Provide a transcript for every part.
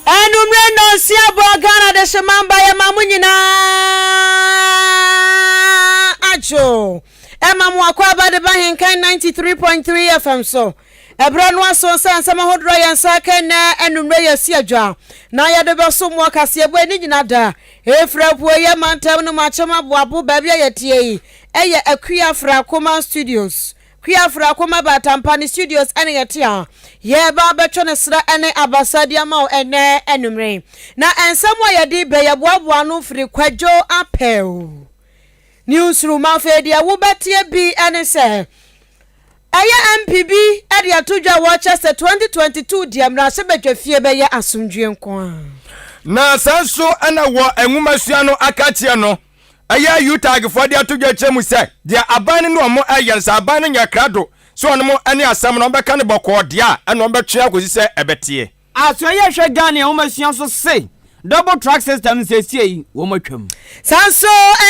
Anummerɛ nnɔnsia bɔ Ghana dehyemamba yɛma mo nyinaa adwo. Ɛma mo akwaaba de ba Henkan 93.3 FM so. Ɛberɛ no aso sɛ nsɛm ahodoɔ a yɛn nsa aka nnɛ anummerɛ yi asi adwa na yɛde bɛso mo kaseɛbɔ ani nyina da. Ɛfiri apueeɛ mantam no mu akyem aboabo baabi a yɛteɛ yi ɛyɛ Akua Frakoma Studios. Kua Frakoma Batampa ne Studios ɛne yɛte a yɛreba abɛtwe no serɛ ɛne abasa de ama wo ɛnnɛ anummerɛ yi. Na nsɛm a yɛde bɛ yɛboaboa ano firi Kwadwo Apɛw Newsroom. Afei deɛ wobɛteɛ bi ɛne sɛ ɛyɛ MP bi de ato dwa a wɔkyɛ sɛ 2022 deɛ mmarahyɛbadwafie bɛyɛ asomdwoeɛ nko ara. Na saa nso na wɔ nwomasua no akakyeɛ no, ɛyɛ UTAG foɔ de ato dwa kyerɛ mu sɛ deɛ aban no ne wɔn ɛyɛ no sɛ aban no nyɛ krado sɛ wɔn ne asɛm no wɔbɛka no bɔkɔɔ deɛ a ɛna wɔbɛtwe akɔsi sɛ ɛbɛteɛ. Asoɛeɛ hwɛ Ghana nwomasua so se double track system nsiesiei wɔn atwam. Saa nso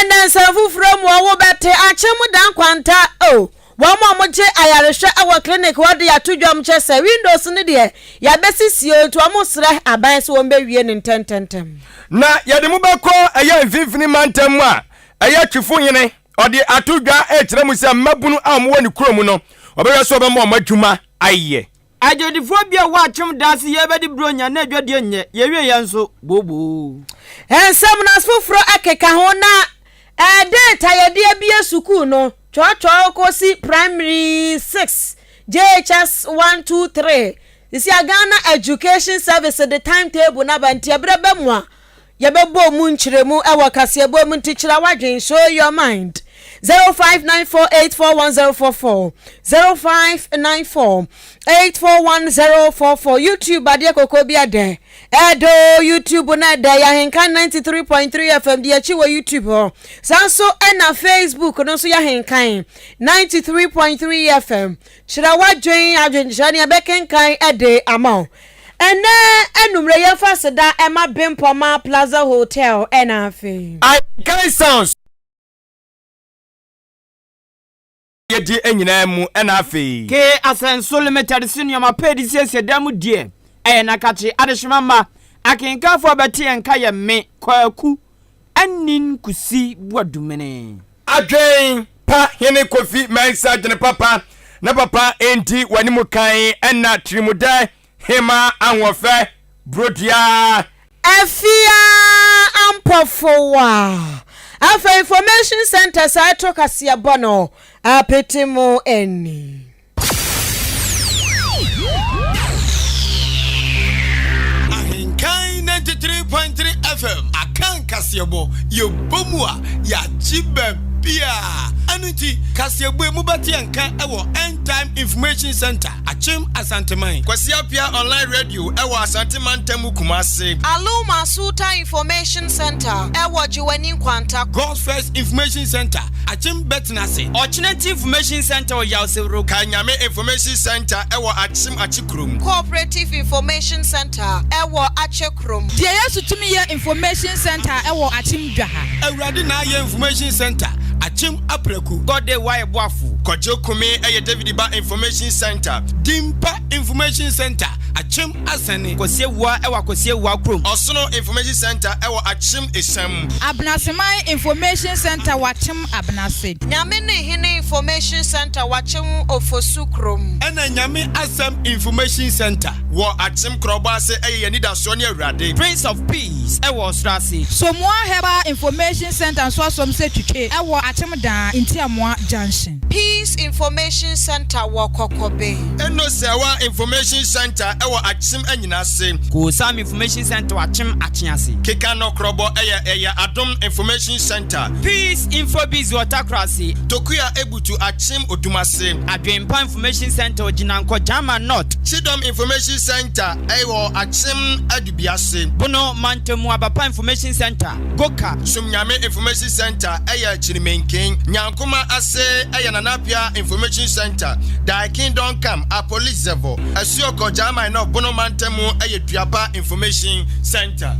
na nsɛm foforɔ mu a wobɛte, Akyem da nkwanta o, wɔn a wɔgye ayarehwɛ wɔ clinic hɔ de ato dwam kyɛ sɛ windows no deɛ yɛabɛsisi o, nti wɔsrɛ aban sɛ wɔbɛwie no ntɛntɛntɛm. Na yɛde mo bɛkɔ ɛyɛ mfimfini mantam mu a ɛyɛ Twifo hene, ɔde ato dwa rekyerɛ mu sɛ mmabunu a wɔwɔ ne kurom no, ɔbɛhwɛ sɛ ɔbɛma wɔn adwuma ayɛ. Adwadifoɔ bi a wɔ akyem daase yɛbɛdi bronya na adwadie nyɛ yɛwie yɛ nso booboo. Nsɛm no afoforɔ ɛkeka ho na date a yɛde abue sukuu no twɔtwɔ kɔsi primary 6 JHS 1 2 3 sisi a Ghana Education Service de time table no aba nti ɛberɛ bɛ mu a Yɛbɛbɔ mu nkyerɛmu wɔ kaseɛbɔ mu nti kyerɛ w'adwen, show your mind. 0594841044 0594841044 YouTube adeɛ kɔkɔɔ bi ɛdɛ ɛdɛ o YouTube no ɛdɛ yɛ Ahenkan 93.3 FM di akyi wɔ YouTube hɔ saa nso ɛna Facebook no nso yɛ Ahenkan 93.3 FM Kyerɛ w'adwen, adwenkyerɛ ne yɛbɛkenkan de ama wo. Ɛnnɛ anummerɛ yɛmfa aseda ɛma Bempɔma Plaza Hotel ɛna afei. Ahenkan Sounds yɛdi nyinaa mu ɛna afei. K Asɛnso Limited se nneɛma pa a yɛde siesie dan mu deɛ, ɛyɛ nakakye, adehyema mma, akenkanfoɔ a bɛte yɛn nka yɛ me, Kwaku Anin Kusi Boadumene. Adwen pa hene Kofi Mensah dwene papa na papa nti w'anim kan ɛna tirimudɛ hemaa ahoɔfɛ brodua. Afia Ampɔfowa Afei Information Centre saa ɛto kaseɛbɔ no apete mo ani. Ahenkan 93.3 FM Akan kaseɛbɔ yɛbɔ mu a yɛagye baabiaa ɛno nti kaseɛbɔ yi mobɛte yɛn nka ɛwɔ End Time Information Center Akyem Asanteman. Kwasi Appiah Online Radio ɛwɔ Asante Mantam mu Kumase. Aluma Sultan Information Center ɛwɔ Gyewane Nkwanta. God's First Information Center Akyem Bɛtenase. Ɔkyenati Information Centre wɔ Yawsewuro. Kanyame Information Centre wɔ Akyem Akyekrom. Cooperative Information Centre wɔ Akyekrom. Deɛ Yesu Tumi Yɛ Information Centre wɔ Akyem Dwaha. Awurade Na Ayɛ Information Centre, Akyem Apraku. God Day Wayɛ Boafo. Kwadwo Kumi yɛ David Ba Information Centre. Dimpa Information Centre, Akyem Asɛne. Kwasi Awuah wɔ Akwasi Awuah kurom. Ɔsono Information Centre wɔ Akyem Esiam. Abenaseman Information Centre wɔ Akyem Abenase. Nyame ne Hene Information Centre wɔ Akyem Ofosu kurom. Ɛna Nyame Asɛm Information Centre. Wɔ Akyem Korɔbɔ ase ɛyɛ yɛn anidasoɔ ne Awurade. Prince of Peace wɔ Ɔsoro ase. Somoa Herbal Information Centre nso asɔm sɛ twitwe wɔ Akyem Daa, Ntiamoa Junction. Peace Information Centre wɔ Kɔkɔbe. Enosewa Information Centre wɔ Akyem Anyinase. Koosam Information Centre wɔ Akyem Akyease. Keka Nɔkorɔbɔ yɛ ɛyɛ Adom Information Centre. Peace Info Biz wɔ Takorase. Tokua Ebutu Akyem Odumase. Adwenpa Information Centre wɔ Gyinankɔ Gyama North. Kyidɔm Information Centre wɔ Akyem Adubiase. Bono Mantamu Abapa Information Centre, Goka. Somnyame Information Centre yɛ Kyirimenken. Nyankoma ase yɛ Nana Appiah Information Centre, Thy Kingdom Come, Apolizevo. Asuokɔ Gyama North Bono Mantamu yɛ Duapa Information Centre.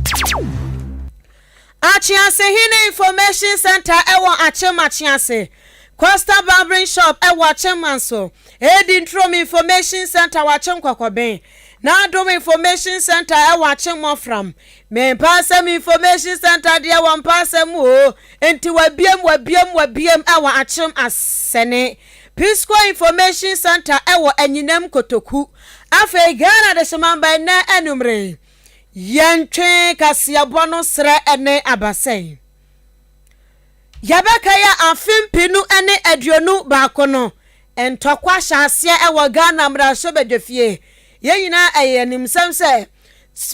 Akyeasehene Information Centre wɔ Akyem Akyease. Costa Barbering Shop wɔ Akyem Manso, Edi Ntrom Information Centre wɔ Akyem Kɔkɔben, N'Adom Information Centre wɔ Akyem Mɔfram. Me Mpaasɛm Information Centre deɛ wɔ Mpaasɛm mu oo, nti wabiem wabiem wabiem wɔ Akyem Asɛne. Pisco Information Centre wɔ Anyinam Kotoku. Afei Ghana Adehyemamba nnɛ anumere yi, yɛntwe kaseɛbɔ no serɛ ne abasɛn. Yɛbɛkae a afe mpenu ne 21 no, ntɔkwa hyɛ aseɛ wɔ Ghana mmarahyɛbadwafie. Yɛn nyinaa ɛyɛ animsɛm sɛ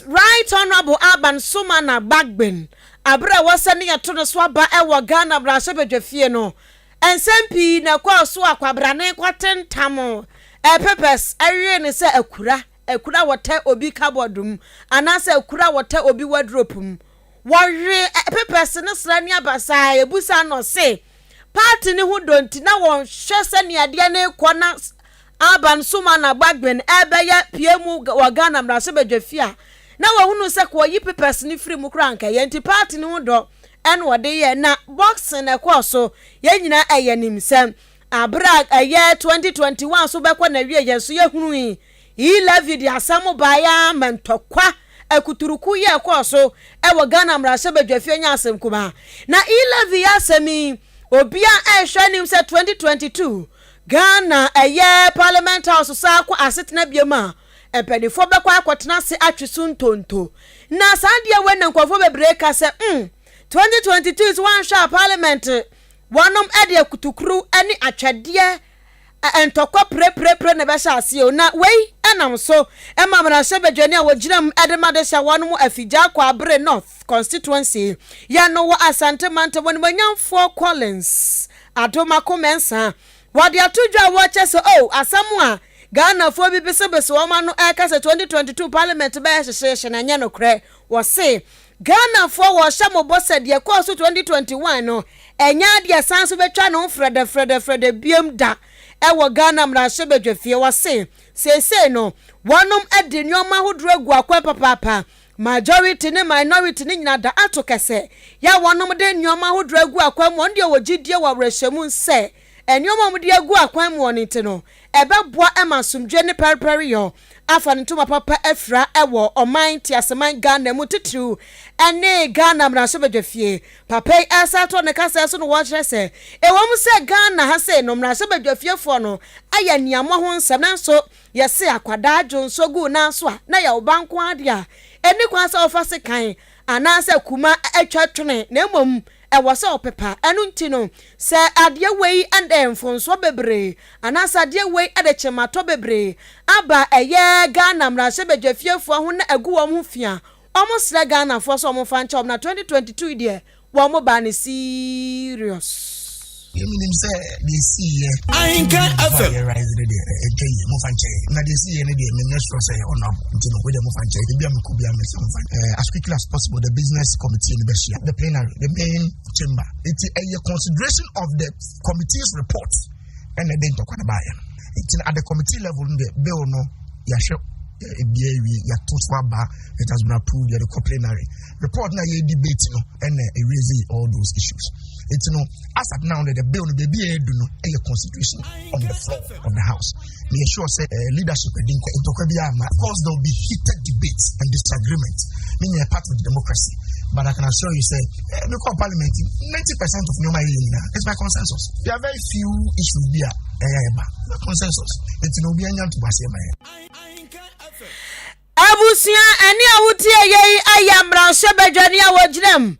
Right Honourable Alban Sumana Bagbin, aberɛ a ɛwɔ sɛ ne yɛto no so aba wɔ Ghana mmarahyɛbadwafie no, nsɛm pii na ɛkɔɔ so a kwabrane kɔtentam papers wee no sɛ akura, akura a wɔtɛ obi cupboard mu anaasɛ akura a wɔtɛ obi wardrobe mu. Wɔwee papers no sra ne abasaa a ebusa no ɔse party no ho dɔ nti na wɔhwɛ sɛnea adeɛ no rekɔ na Alban Sumana Bagbin ɛrebɛyɛ pie mu wɔ Ghana mmarahyɛbadwafie a na wɔhunu sɛ ka wɔyi papers no firi mu koraa anka ɛyɛ nti party no ho dɔ ɛna ɔde yɛ na boxing na ɛkɔɔ so yɛn nyinaa ɛyɛ nim sɛ abere a ɛyɛ 2021 so bɛkɔ na wie yɛn so yɛhunui E-levy de asɛm baeɛ ara ma ntɔkwa akuturuku yi a ɛkɔɔ so wɔ Ghana mmarahyɛbadwafie nyɛ asɛm kumaa. Na E-levy yi asɛm yi, obiara rehwɛ anim sɛ 2022 Ghana ɛyɛ Parliament House saa kɔ asetena biom a, mpanimfoɔ bɛkɔ akɔtena ase atwe so ntonto. Na saa adeɛ wei na nkurɔfoɔ bebree ka sɛ, mm, 2022 so wɔanhwɛ a Parliament wɔnom de akutukuru ne atwɛdeɛ ntɔkwa pirepirepire na ɛbɛhyɛ aseɛ o. Na wei nam so ma mmarahyɛbadwani a wɔgyina mu de ma de hyɛ wɔn mu Afigya Kwaabere North Constituency yɛ no wɔ Asante Mantam Onimuonyamfoɔ Collins Adomako Mensah. Wɔde ato dwa a wɔkyɛ sɛ o asɛm a Ghanafoɔ bi besebese wɔn ano ɛreka sɛ 2022 parliament bɛyɛ hyehyeehye no ɛnyɛ nokorɛ. Wɔse Ghanafoɔ wɔrehyɛ mo bɔ sɛ deɛ ɛkɔɔ so 2021 no ɛnyɛ adeɛ ɛsan so bɛtwa ne ho frɛdɛfrɛdɛfrɛdɛ biom da ɛwɔ Ghana mmarahyɛbadwafie. Wɔse seesei no wɔnom de nnoɔma ahodoɔ agu akwan papaapa, majority ne minority no nyina da ato kɛsɛ yɛ a wɔnom de nnoɔma ahodoɔ agu akwan mu, wɔn deɛ wɔ gyidie wɔ awerɛhyɛmu sɛ nnoɔma a wɔde agu akwan mu no nti no ɛbɛboa ma asomdwoeɛ ne pɛrepɛreyɔ afa ne ntoma papa afira wɔ ɔman teaseman Ghana mu titiriw ne Ghana mmarahyɛbadwafie. Papa yi ɛresan atoa ne kasaɛ so no wɔkyerɛ sɛ ɛwɔ mu sɛ Ghana ha sei no mmarahyɛbadwafiefoɔ no ayɛ aniammɔ ho nsɛm nanso yɛse akwadaa dwonsɔ gu nan so a na ɛyɛ wo ba nko ara deɛ a ɛnni kwan sɛ wofa sekan anaasɛ kuma twa twene na mmom ɛwɔ sɛ ɔpepa. Ɛno nti no, sɛ adeɛ wei de mfomsoɔ bebree anaasɛ adeɛ wei de kyematɔ bebree aba ɛyɛ Ghana mmarahyɛbadwafiefoɔ ho na agu wɔn ho fi a, wɔn srɛ Ghanafoɔ sɛ wɔn mfa nkyɛ wɔn na 2022 yi deɛ wɔn baa no serious. Deɛ menim sɛ deɛ ɛsiiɛ Ahenka FM. yɛ rise no deɛ ɛntwa yie momfa nkyɛ yɛ na deɛ ɛsiiɛ no deɛ menyɛ sure sɛ ɛyɛ honorable nti no wodeɛ momfa nkyɛ yɛ ebi a mekɔ bia mesɛ momfa eh, as quickly as possible the business committee no bɛhyia the plenary the main chamber nti ɛyɛ consideration of the committee's report ɛna ɛde ntɔkwa no baeɛ no nti at the committee level no deɛ bill no yɛahwɛ ebia ewie yɛato so aba it has been approved yɛde kɔ plenary report na yɛ debate no ɛna erase all those issues nti no as at now the bill no baabi a ɛdu no ɛyɛ consideration on the floor of the house na yɛ sure sɛ uh, leadership ɛdi nkɔ ntɔkwa bi ama of course there will be heated debate and disagreement ne nyɛ part of the democracy but I can assure you say eh, me call parliament 90% of nneɛma yɛ nyinaa it's by consensus there are very few issues bi a ɛyɛ ɛba by consensus nti na obi anya ntoboaseɛ ma yɛ. Abusua, ɛnne a wotie yɛ yi yɛ mmarahyɛbadwani a wɔgyina mu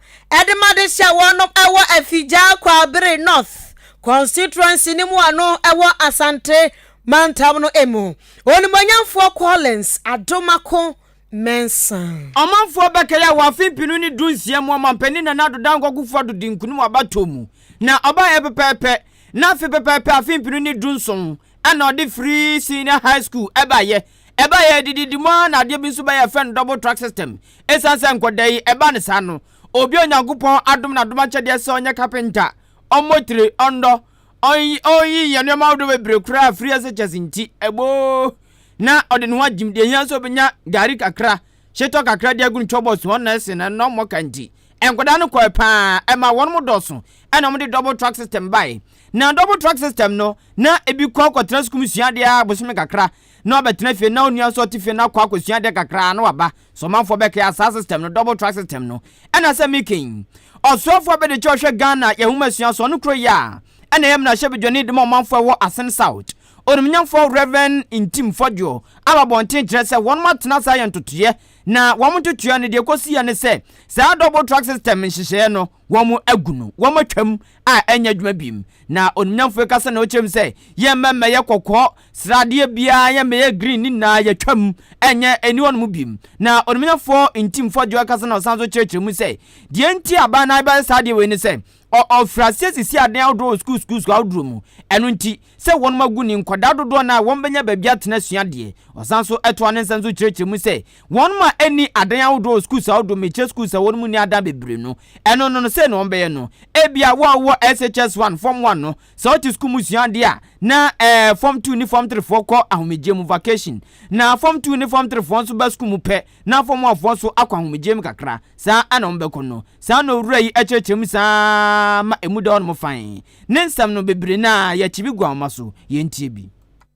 de ma de hyɛ wɔnom wɔ Afigyaa Kwaabere North Constituency no mu a no wɔ Asante mantam no mu. Onimuonyamfoɔ Collins Adomako Mensah. Ɔmanfoɔ bɛkae a wɔ afe 2016 mu ɔmanpanin Nana Addo Dankwa Akufo-Addo dii nkunim wɔ abatoɔ mu na ɔbaeɛ pɛpɛɛpɛ na afe pɛpɛɛpɛ afe 2017 ɛna ɔde firii senior high school ɛbaeɛ. Ɛbaeɛ adididi mu ara na adeɛ bi nso bɛyɛ ɛfrɛ no double track system. Ɛsiane sɛ nkɔda yi ɛbaa no saa no, obi a Onyankopɔn adom no adom akyɛdeɛ sɛ ɔnyɛ carpenter, ɔmmɔ tire, ɔnnɔ, ɔnyi yɛ nneɛma ahodoɔ bebree koraa free SHS nti, ɛboo na ɔde ne ho agyim. Deɛ ɛhia sɛ ɔbɛnya gari kakra, hyetɔ kakra de agu ne chɔbɔs mu, ɔno na ɛse na ɛnɔ mmɔ ka nti, nkwadaa no kɔɛ paa, ɛma wɔn mo dɔɔso, ɛna wɔde double track system baeɛ. Na double track system no, na ebi kɔ akɔtena sukuu mu sua adeɛ ara bosome kakra na wabɛtena fie na onua nso ɔte fie na akɔ akɔsua adeɛ kakra na waba. So ɔmanfoɔ bɛkɛya saa system no, double track system no? Ɛna sɛ meka yi, ɔsoafoɔ abɛdekyɛ ɔhwɛ Ghana yɛn nwomasua so, ɔno kuro yi a ɛna ɛyɛ mmarahyɛbadwani de ma ɔmanfoɔ ɛwɔ Asin South, Onimnyamfoɔ Rev. Ntim Fɔdwoɔ aba abɔnten kyerɛ sɛ wɔnom atena ase ayɛ ntotoeɛ na wɔn ntotoeɛ no deɛ ɛkɔsiiɛ ne sɛ saa double track system nhyehyɛeɛ no wɔn agu no, wɔn atwam a ɛnyɛ adwuma biom. Na onimnyamfoɔ yi kasa na ɔkyerɛ mu sɛ yɛmma mmɛyɛ kɔkɔɔ, sradeɛ biara yɛmmɛyɛ green ne nyinaa yɛtwam ɛnyɛ ɛni hɔnom biom. Na onimnyamfoɔ Ntim Fɔdwoɔ kasa na ɔsan so kyerɛkyerɛ mu sɛ deɛ nti a aban no abɛyɛ saa adeɛ wei ne sɛ ɔ ɔfiri aseɛ sisi adan ahodoɔ wɔ sukuu sukuu sukuu ahodoɔ mu ɛno nti sɛ wɔnom agu ne nkwadaa dodoɔ no a wɔn bɛnya baabi atena asua adeɛ. Ɔsan so toa ne nsɛm so kyerɛkyerɛ mu sɛ wɔnom a ɛnni adan ahodoɔ wɔ sukuus ahodoɔ mekyerɛ sukuus a wɔnom nni adan bebree no ɛno no no sei na wɔn bɛyɛ no ebia wo a wowɔ SHS 1 form 1 no sɛ wote sukuu mu sua adeɛ a na ɛɛ form 2 ne form 3 foɔ kɔ ahomegyeɛ mu vacation na form 2 ne form 3 foɔ nso ba sukuu mu pɛ na form 1 foɔ nso akɔ ahomegyeɛ mu kakra saa ɛna wɔn bɛkɔ no saa na owura yi kyerɛkyerɛ mu saa ma emu da hɔnom fann. Ne nsɛm no bebree no ara yɛkye bi gu ahoma so, yɛntie bi.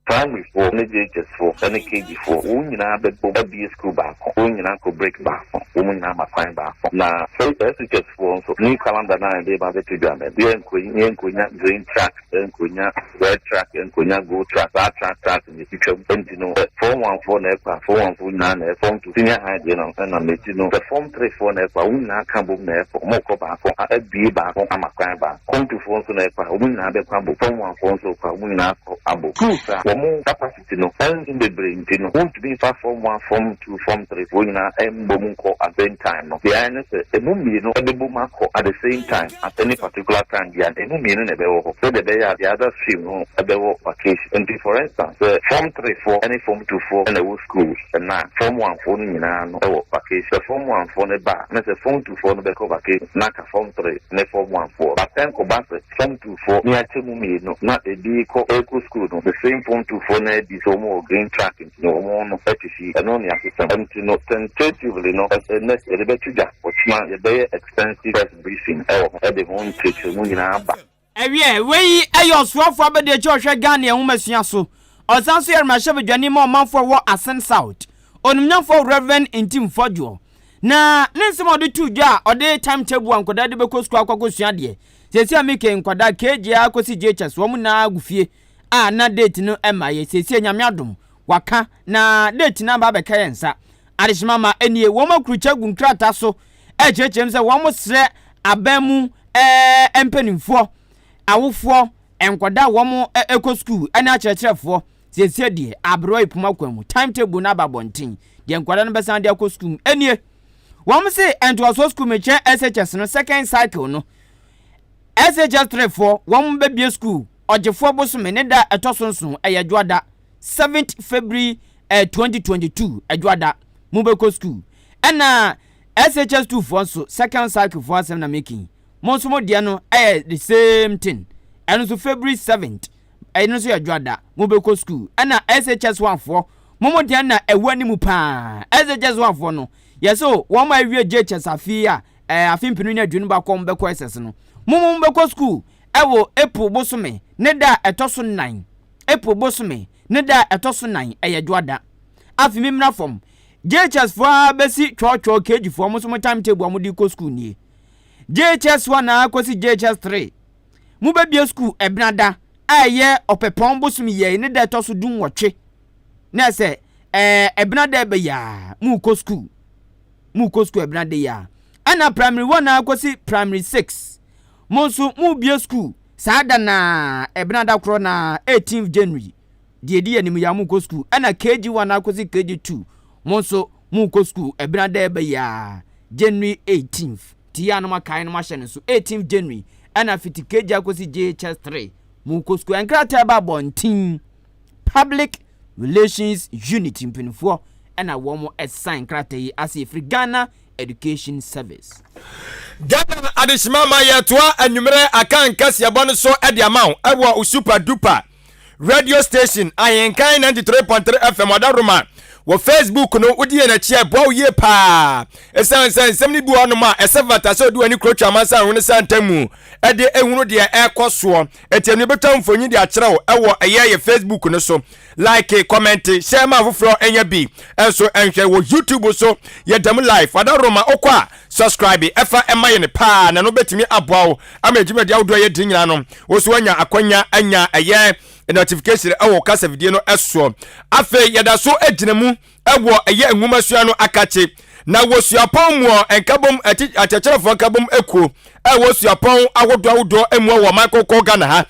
Primary foɔ ne JHS foɔ ne KG foɔ wɔn nyinaa bɛbom abue sukuu baako, wɔn nyinaa kɔ break baako, wɔn nyinaa ma kwan baako. Na SHS foɔ nso, new calendar no a yɛde reba abɛto dwa no, yɛnkɔnya green track, yɛnkɔnya red track, yɛnkɔnya gold track, saa track track no yɛtwitwa mu. Nti no sɛ form one foɔ na ɛkɔ a, form one foɔ nyinaa na ɛkɔ, form two, senior high deɛ no ɛna meti no, sɛ form three foɔ na ɛkɔ a, wɔn nyinaa ka bom na ɛkɔ, wɔkɔ baako, abue baako ama kwan baako. Form two foɔ nso na ɛkɔ a, wɔn nyinaa bɛkɔ abom, form one foɔ nso rekɔ a, wɔn nyinaa kɔ abom. Schools a wɔn capacity no ɛnso bebree nti no, wontumi mfa form one, form two, form three foɔ nyinaa mmom nkɔ at same time no. Deɛ ayɛ ne sɛ, ɛmu mmienu bɛbom akɔ at the same time at any particular time biara no, ɛmu mmienu na ɛbɛwɔ hɔ sɛdeɛ ɛbɛyɛ a the other stream no bɛwɔ vacation. Nti for instance, sɛ form three foɔ ne form two foɔ na ɛwɔ school ɛnnɛ a, form one foɔ no nyinaa no wɔ vacation. Sɛ form one foɔ no ba a, na sɛ form two foɔ no bɛkɔ vacation na aka form three ne form one foɔ. But ɛnkɔba sɛ form two foɔ ne yɛakyɛ mu mmienu na ebi rekɔ ɛrekɔ school no, the same form two foɔ no ara bi sɛ wɔn wɔ green track nti no wɔn no te fie. Ɛno ne asesɛm. Nti no tentatively no ɛnnɛ yɛde bɛto dwa, ɔkyena yɛbɛyɛ extensive press briefing wɔ ho de ho nkyerɛkyerɛmu nyinaa aba. Ɛwiɛ, wei yɛ ɔsoafoɔ abadiakyire a ɔhwɛ Ghana nwomasua so. Ɔsan nso yɛ mmarahyɛbadwani ma ɔmanfoɔ a ɛwɔ Assin South. Onimnyamfoɔ Rev. Ntim Fodjour. Na ne nsɛm a ɔde too dwa a ɔde time table a nkwadaa de bɛkɔ sukuu akɔ akɔsua adeɛ. Seesei a meke nkwadaa KG ara kɔsi JHS wɔn nyinaa gu fie a na date no mmaeɛ. Seesei Nyame adom waka na date no aba abɛka yɛn nsa. Adehyema ma ɛnie wɔn akurukyɛ agu nkrataa so ɛrekyerɛkyerɛ mu sɛ wɔn srɛ aban mu ɛɛ mpanimfoɔ, awofoɔ, nkwadaa a wɔn ɛkɔ sukuu ɛne akyerɛkyerɛfoɔ. Siesie deɛ aberewa yi poma kwan mu time table no aba abɔnten deɛ nkwadaa no bɛsan de akɔ sukuu mu ɛnie. Wɔn se ntoasoɔ sukuu mekyerɛ SHS no second cycle no SHS 3 foɔ wɔn bɛbie sukuu ɔgyefoɔ bosome ne da ɛtɔ so nson ɛyɛ dwoada 7th February eh, 2022 Adwoada mobɛkɔ sukuu ɛna SHS 2 foɔ nso second cycle foɔ asɛm na meka yi mo nso mo deɛ no ɛyɛ the same thing ɛno nso February 7th ɛno nso yɛ Adwoada mobɛkɔ sukuu ɛna SHS 1 foɔ mo mo deɛ na ɛwɔ anim paa SHS 1 foɔ no yɛsɛ wɔn a awie JHS afe a ɛɛ afe mpenu ne aduonu baako wɔn bɛkɔ SS no mo mo bɛkɔ sukuu ɛwɔ April bosome ne da a ɛtɔ so nnan April bosome Ne da a ɛtɔ so nan, ɛyɛ Dwoada. Afe me mmra fam. JHS foɔ ara bɛsi twɔɔtwɔɔ KG foɔ, mo nso mo time table a mode kɔ sukuu nie. JHS 1 ara kɔsi JHS 3. Mobɛbie sukuu Ɛbenada a ɛyɛ Ɔpɛpɔn bosome yɛi ne da ɛtɔ so du nwɔtwe. Na ɛsɛ ɛɛ Ɛbenada ɛbɛ yi ara morekɔ sukuu. Morekɔ sukuu Ɛbenada yi ara. Ɛna primary 1 ara kɔsi primary 6. Mo nso morebie sukuu Saa da no ara, Ɛbenada korɔ no ara, 18th January, deɛ ɛdi anim yi ara morekɔ sukuu, ɛna KG1 akɔsi KG2, mo nso morekɔ sukuu Ɛbenada ɛba yi ara, January 18th. Nti yɛ a na moakae na moahyɛ no nso, 18th January, ɛna fiti KG akɔsi JHS3, morekɔ sukuu. Nkrataa ɛba abɔnten, Public Relations Unit mpanimfoɔ ɛna wɔn sign nkrataa yi ase ɛfiri Ghana Education Service. Ghana adehyema ma yɛtoa anwummerɛ akan kaseɛbɔ no so de ama wo ɛwɔ wo super duper. Radio station Ahenkan 93.3 FM Ɔdaroma wɔ Facebook no wodi yɛn akyi a ɛboa wo yie paa. Ɛsiane sɛ nsɛm no bi wɔ hɔnom a ɛsɛ fata sɛ wode w'ani kurotwa amansan ho ne santam mu de ehunu deɛ ɛrekɔ soɔ. Enti ɛno yɛbɛtwa mfonyin de akyerɛ wo ɛwɔ ɛyɛ yɛ Facebook no so. Like, comment, share ma afoforɔ nya bi nso nhwɛ. Wɔ YouTube so yɛda mu live. Ɔdaroma wokɔ a Subscribe ɛfa ɛma yɛn paa na ɛno bɛtumi aboa wo ama dwumadi ahodoɔ a yɛdi nyinaa no wo so anya akwanya anya ɛyɛ notification ɛwɔ kasa fidie no ɛsoɔ. Afei yɛda so gyina mu ɛwɔ ɛyɛ nwomasua no akakye na wɔ suapɔn muɔ nkabom akyerɛkyerɛfoɔ nkabom ekuo ɛwɔ suapɔn ahodoɔ ahodoɔ ɛmuɔ wɔ ɔman kɔkɔɔ Ghana ha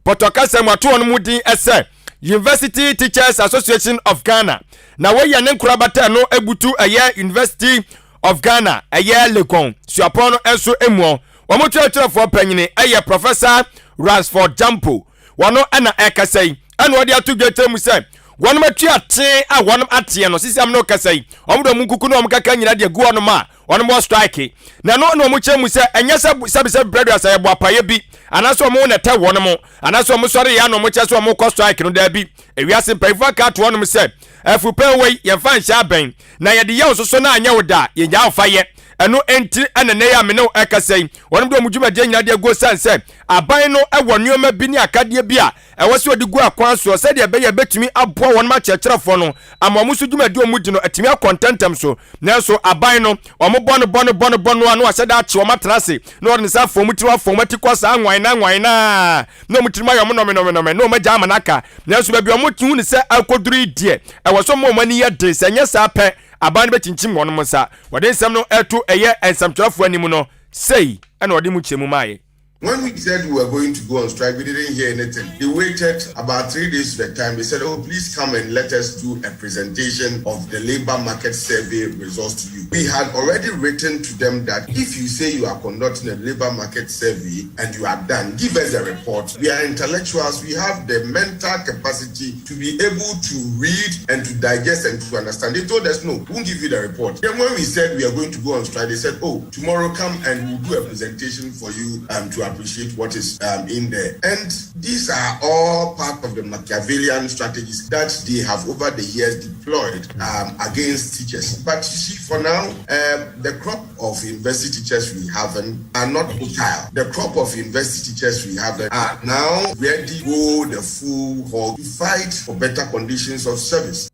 pɔtɔ kasa mu ato wɔn mu din ɛsɛ University Teachers Association of Ghana na wɔyɛ ne nkorabata no ebutu ɛyɛ University of Ghana ɛyɛ Legon suapɔn no nso muɔ. Wɔn kyerɛkyerɛfoɔ panyini ɛyɛ Professor Ransford Gyampo. Wɔno ɛna ɛkasa yi ɛna ɔde ato dwa kyerɛ mu sɛ wɔnom atua tee a wɔnom ateɛ no sisi amene ɔkasa yi wɔn de wɔn nkuku ne wɔn kaka nyina de agu wɔnom a wɔnom wɔ strike na ɛno na wɔn kyerɛ mu sɛ ɛnyɛ sɛ sɛbisɛbi brɛdo asa yɛ boapayɛ bi anaasɛ wɔn na ɛtɛ wɔnom anaasɛ wɔn sɔre yɛ ano wɔn kyerɛ sɛ wɔn kɔ strike no daabi ewiase mpanyinfoɔ aka ato wɔnom sɛ afupɛn wei yɛmfa nhyɛ abɛn Na yɛde yɛ wo soso na anyɛ wo da a, yɛnyaa wo fa yɛ. Ɛno nti na nnɛ yi a me ne wo rekasa yi, wɔnom de wɔn dwumadie nyinaa de aguo sane sɛ aban no wɔ nneɛma bi ne akadeɛ bi a ɛwɔ sɛ wɔde gu akwan soɔ sɛdeɛ ɛbɛyɛ a ɛbɛtumi aboa wɔnom akyerɛkyerɛfoɔ no ama wɔn nso dwumadie a wɔdi no atumi akɔ ntɛmntɛm so. Nanso aban no, wɔbɔ no bɔ no bɔ no bɔ no a na wahyɛ da akye wɔn atena ase na wɔde ne nsa afa wɔn tiri afa wɔn ati kɔ saa nwan na nwan na na wɔn tirim ayɛ wɔn nɔmenɔmenɔme na wɔn agya ama no aka. Nanso baabi a wɔhu no sɛ akɔduru yi deɛ, ɛwɔ sɛ wɔma wɔn ani yɛ den, sɛ ɛnyɛ saa pɛ, aban no bɛkyinkyim wɔn nsa. Wɔde nsɛm no reto ɛyɛ nsɛmtwerɛfoɔ anim no, sei na wɔde mu nkyerɛmu maeɛ. When we said we were going to go on strike, we didn't hear anything. They waited about three days to the time. They said, oh, please come and let us do a presentation of the labor market survey results to you. We had already written to them that if you say you are conducting a labor market survey and you are done, give us a report. We are intellectuals. We have the mental capacity to be able to read and to digest and to understand. They told us, no, we won't give you the report. Then when we said we are going to go on strike, they said, oh, tomorrow come and we'll do a presentation for you um, to appreciate what is um, in there. And these are all part of the Machiavellian strategies that they have over the years deployed um, against teachers. But you see, for now, um, the crop of university teachers we have are not fertile. The crop of university teachers we have are now ready to go the full hog to fight for better conditions of service.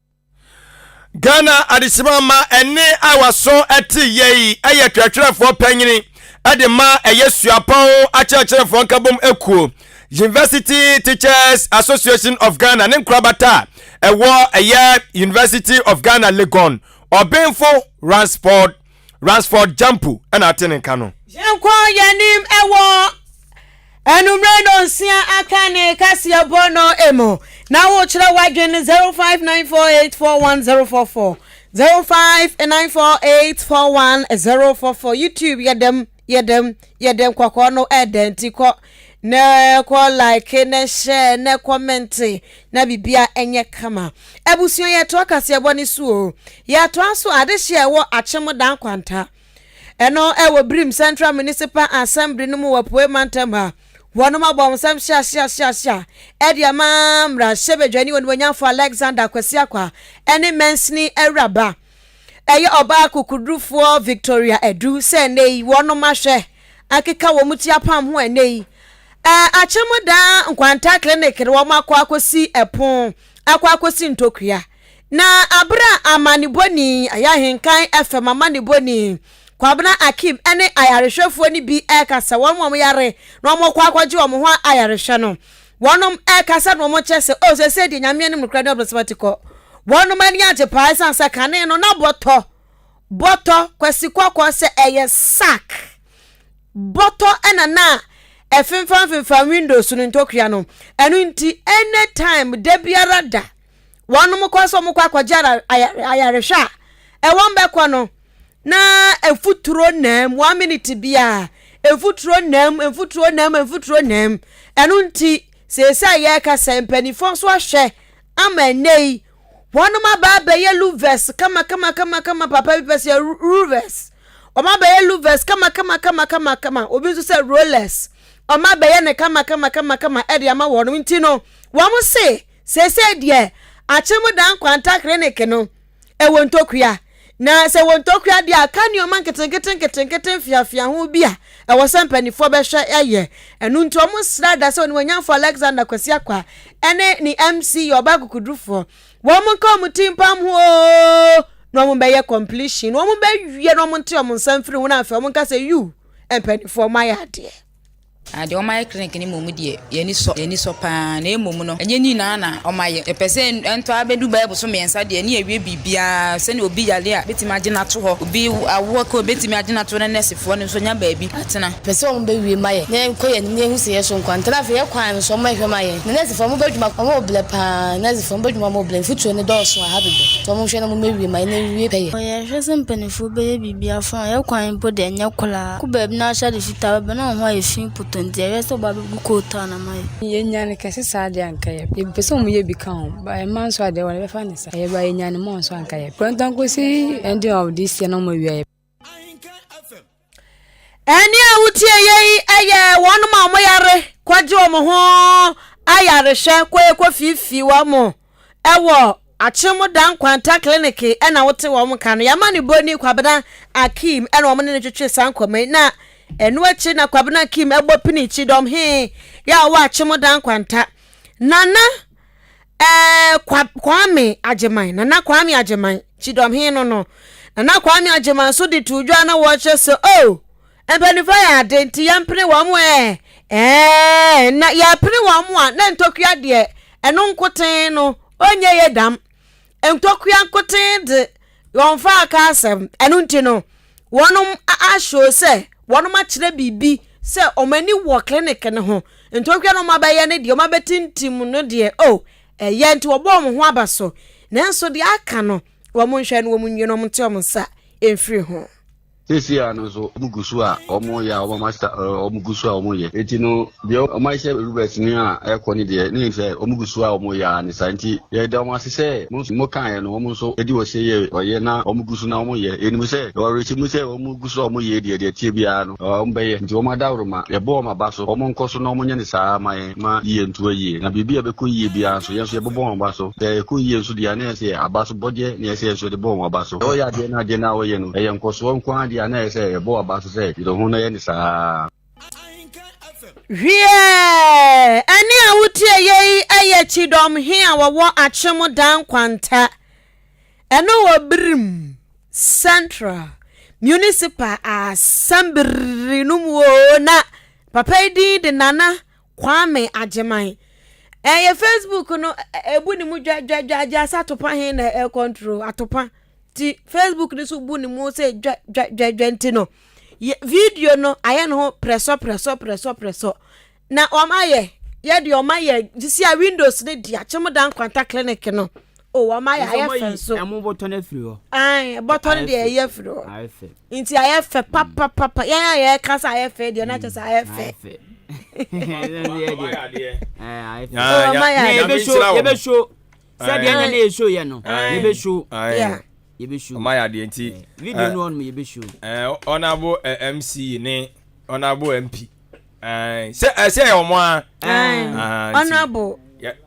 Ghana adehyema ma ɛnne a waso te yɛ yi yɛ twerɛtwerɛfoɔ panyini de ma ɛyɛ suapɔn akyerɛkyerɛfoɔ nkabom ekuo University Teachers Association of Ghana ne nkorabata a ɛwɔ ɛyɛ University of Ghana Legon ɔbenfo Ransford Ransford Gyampo na ate ne nka no. Yɛnkɔ yɛn anim wɔ anummerɛ nonsia aka ne kaseɛbɔ no mu na wokyerɛ w'adwene 0594841044 0594841044 YouTube yɛdɛm yɛdɛm yɛdɛm kɔkɔɔ no ɛdɛ nti kɔ na kɔ like na share na comment na bibia ɛnyɛ kama abusua yɛtoa kaseɛbɔ ne so o yɛtoa so adehyeɛ ɛwɔ akyem dan kwanta ɛno ɛwɔ Birim Central Municipal Assembly no mu wɔ Apuei Mantam ha wɔnom abɔ nsɛm hyia hyia hyia hyia ɛde ama mmarahyɛbadwani onimuonyamfo Alexander Kwasi Akwa ɛne mansini awuraba Ɛyɛ ɔbaa kokodurufoɔ Victoria Adu sɛ ɛnnɛ yi wɔnom ahwɛ akeka wɔn ti apam ho ɛnnɛ yi Akyem daa Nkwanta Clinic no wɔn akɔ akɔsi ɛpon akɔ akɔsi ntokua na abere a amanebɔni ɛyɛ Ahenkan FM amanebɔni Kwabena Akim ɛne ayarehwɛfoɔ no bi ɛrekasa wɔn wɔn yare na wɔn kɔ akɔgye wɔn ho ayarehwɛ no Wɔnom ɛkasa na wɔn kyerɛ sɛ, oh seesei deɛ Nyame anim nokorɛ ne ɔbrɛsɛm ati kɔ. Wɔnom ani agye paa ɛsiane sɛ kane no na bɔtɔ, bɔtɔ, Kwasi Kɔkɔɔ sɛ ɛyɛ sack, bɔtɔ ɛna na ɛfemfam femfam windows no ntokua no. Ɛno nti anytime, da biara da, wɔnom kɔ sɛ wɔn kɔ akɔgye ayarehwɛ a, ɛwɔn bɛkɔ no, Na mfuturo nam, one minute biara, mfuturo nam, mfuturo nam, mfuturo nam. Ɛno nti, seesei a yɛreka sɛ mpanimfoɔ nso ahwɛ ama ɛnnɛ yi, wɔnom aba abɛyɛ louvers kama kama kama kama papa bi pɛ sɛ louvers. Wɔn abɛyɛ louvers kama kama kama kama kama. Obi nso sɛ rollers. Wɔn abɛyɛ ne kama kama kama kama ɛde ama wɔnom nti no. Wɔn se seesei deɛ Akyem Dan Nkwanta Clinic no ɛwɔ ntokua. Na sɛ ɛwɔ ntokua deɛ a, aka nneɛma nketenkete nketenkete mfeafea ho bi a ɛwɔ sɛ mpanimfoɔ bɛhwɛ ayɛ. Ɛno nti wɔn srɛ da sɛ Onimuonyamfoɔ Alexander Kwasi Akwa ɛne ne MC yɛ ɔbaa kokodurufoɔ. Wɔn nka wɔn ti mpam ho oo na wɔn bɛyɛ completion. Wɔn bɛwie na wɔn nte wɔn nsa mfiri ho na afei wɔn nka sɛ you mpanimfoɔ moayɛ adeɛ. Na deɛ wɔayɛ clinic no mmom deɛ, yɛn ani sɔ, yɛn ani sɔ pa ara. Na mmom no, ɛnyɛ ne nyinaa na wɔayɛ. Yɛpɛ sɛ ɛntɔ ara bɛdu bɛyɛ bosome mmiɛnsa deɛ, ne yɛawie biribiara. Sɛdeɛ obi yare a, bɛtumi agye no ato hɔ. Obi awoɔ ka, wɔbɛtumi agye no ato hɔ na nɛɛsefoɔ no nso anya baabi atena. Yɛpɛ sɛ wɔbɛwie ma yɛn, na yɛnkɔ yɛn anim na yɛhu sɛ yɛso nkwa. Nti na afei yɛn kwan no nso, wɔmmɛhwɛ ma yɛn. Na nɛɛsefoɔ, mobɛ adwuma, wɔn blɛ pa ara. Nɛɛsefoɔ, mobɛ adwuma, wɔn blɛ. Mfuturo no dɔɔso wɔ ha dodo. Nti wɔnhwɛ na wɔmmɛwie ma yɛn na ɛnwie pɛyɛ. Yɛhwɛ sɛ mpanimfoɔ bɛyɛ biribi afa ho. Yɛn kwan mpo deɛ, ɛnyɛ koraa. Kɔ baabi na ahyɛ ade fitaa bɛba na wo ho ayɛ fi pɔtɔ nti ɛyɛ sɛ ɔba bɛgu kootaa na mayɛ. Yɛnya no kɛse saa deɛ anka yɛ yɛpɛ sɛ wɔn yɛ bi ka ho ba mmaa nso adeɛ wɔn bɛfa ne sa ɛyɛ ba yɛnya no mɔ nso anka yɛ pɛntɔn kɔsi ending of this year na wɔn awia yɛ. Ɛnne a wotie yɛ yi yɛ wɔnom a wɔyare kɔgye wɔn ho ayarehwɛ kɔ kɔfiifii wɔn wɔ Akyem Da Nkwanta Clinic na wote wɔn ka no. Yɛama ne boni Kwabena Akim na wɔn ne no twetwe saa nkɔmmɔ yi. Na ɛno akyi na Kwabena Akim bɔ pini kyidɔm he yɛ a ɔwɔ Akyem Da Nkwanta. Nana ɛɛ Kwa, Kwame Agyeman, Nana Kwame Agyeman, kyidɔm he no no. Nana Kwame Agyeman nso de too dwa na wɔkyerɛ sɛ, oh, mpanimfoɔ yɛ ade nti yɛmpene wɔn ɛ. Ɛɛ, na yɛpene wɔn a, na ntokua deɛ, ɛno nkoten no, ɔnyɛ yɛ dam. Ntokua nkoten de, wɔmfa aka asɛm. Ɛno nti no, wɔnom ahyɛ sɛ wɔnom akyerɛ biribi sɛ wɔn ani wɔ clinic no ho. Ntokua no wɔn abɛyɛ no deɛ, wɔn abɛtintim no deɛ, oh, ɛyɛ nti wɔbɔ wɔn ho aba so. Nanso deɛ aka no, wɔn nhwɛ no wɔn nwie no wɔn nte wɔn nsa mfiri ho. Seesei ara no nso, wɔgu so a wɔreyɛ a wɔama sa wɔgu so a wɔreyɛ. Enti no, deɛ wɔayɛ sɛ Rubens ne a ɛrekɔ no deɛ, ne sɛ wɔgu so a wɔreyɛ ara ne saa. Enti yɛda wɔn ase sɛ mo nso mokaeɛ no, wɔn nso de ɔhyɛ yɛ ɔyɛ na wɔgu so na wɔyɛ. Yɛnim sɛ yɛwɔ awerɛhyɛmu sɛ wɔgu so a wɔyɛ deɛ, deɛ ɛteɛ biara no, wɔbɛyɛ. Enti wɔn adaworoma, yɛbɔ wɔn aba so. Wɔnkɔ so na wɔnyɛ no saa ara mma yɛn ma yie nto ayie. Na biribi a ɛbɛkɔ yie biara nso, yɛn nso yɛbɛbɔ wɔn aba so. Sɛ ɛkɔ yie nso deɛ a, na ɛyɛ sɛ aba so bɔdeɛ na ɛyɛ sɛ yɛn nso yɛde bɔ wɔn aba so. Sɛ wɔyɛ adeɛ na adeɛ no a wɔyɛ no, ɛyɛ nkɔsoɔ nko ara deɛ a, na ɛyɛ sɛ yɛbɔ wɔn aba so sɛ yere ho na yɛ no saa ara. Hwiɛɛ! Ɛnne a wotie yei yɛ Kyidɔm he a wɔwɔ Akyem Dan Kwanta. Ɛno wɔ Birim Central Municipal Assembly no mu oo, na papa yi din de Nana Kwame Agyeman. Ɛyɛ Facebook no ebu ne mu dwadwadwadwa sɛ atopa he na ɛkɔntro atopa. Nti Facebook no so bu ne mu sɛ dwadwadwadwa nti no video no ayɛ ne ho prɛsɔ prɛsɔ prɛsɔ prɛsɔ. Na wɔn ayɛ yɛ deɛ wɔn ayɛ sisi a windows ne di akyem dan kwanta clinic no o wɔn ayɛ ayɛ fɛ nso. Ɛmo bɔtɔ no afiri hɔ. Ayi bɔtɔ no deɛ ɛyɛ afiri hɔ. Nti ayɛ fɛ papapapa yɛn a yɛka sɛ ayɛ fɛ deɛ na kyerɛ sɛ ayɛ fɛ. Yɛbɛsho sɛdeɛ ɛnyɛ ne yɛsho yɛ no yɛbɛsho yɛbɛsho. Ɔma yɛ adeɛ nti. Video no ɔnom yɛbɛsho. Honorable MC ne honorable MP. Sɛ ɛsɛ yɛ ɔmo a. Honorable.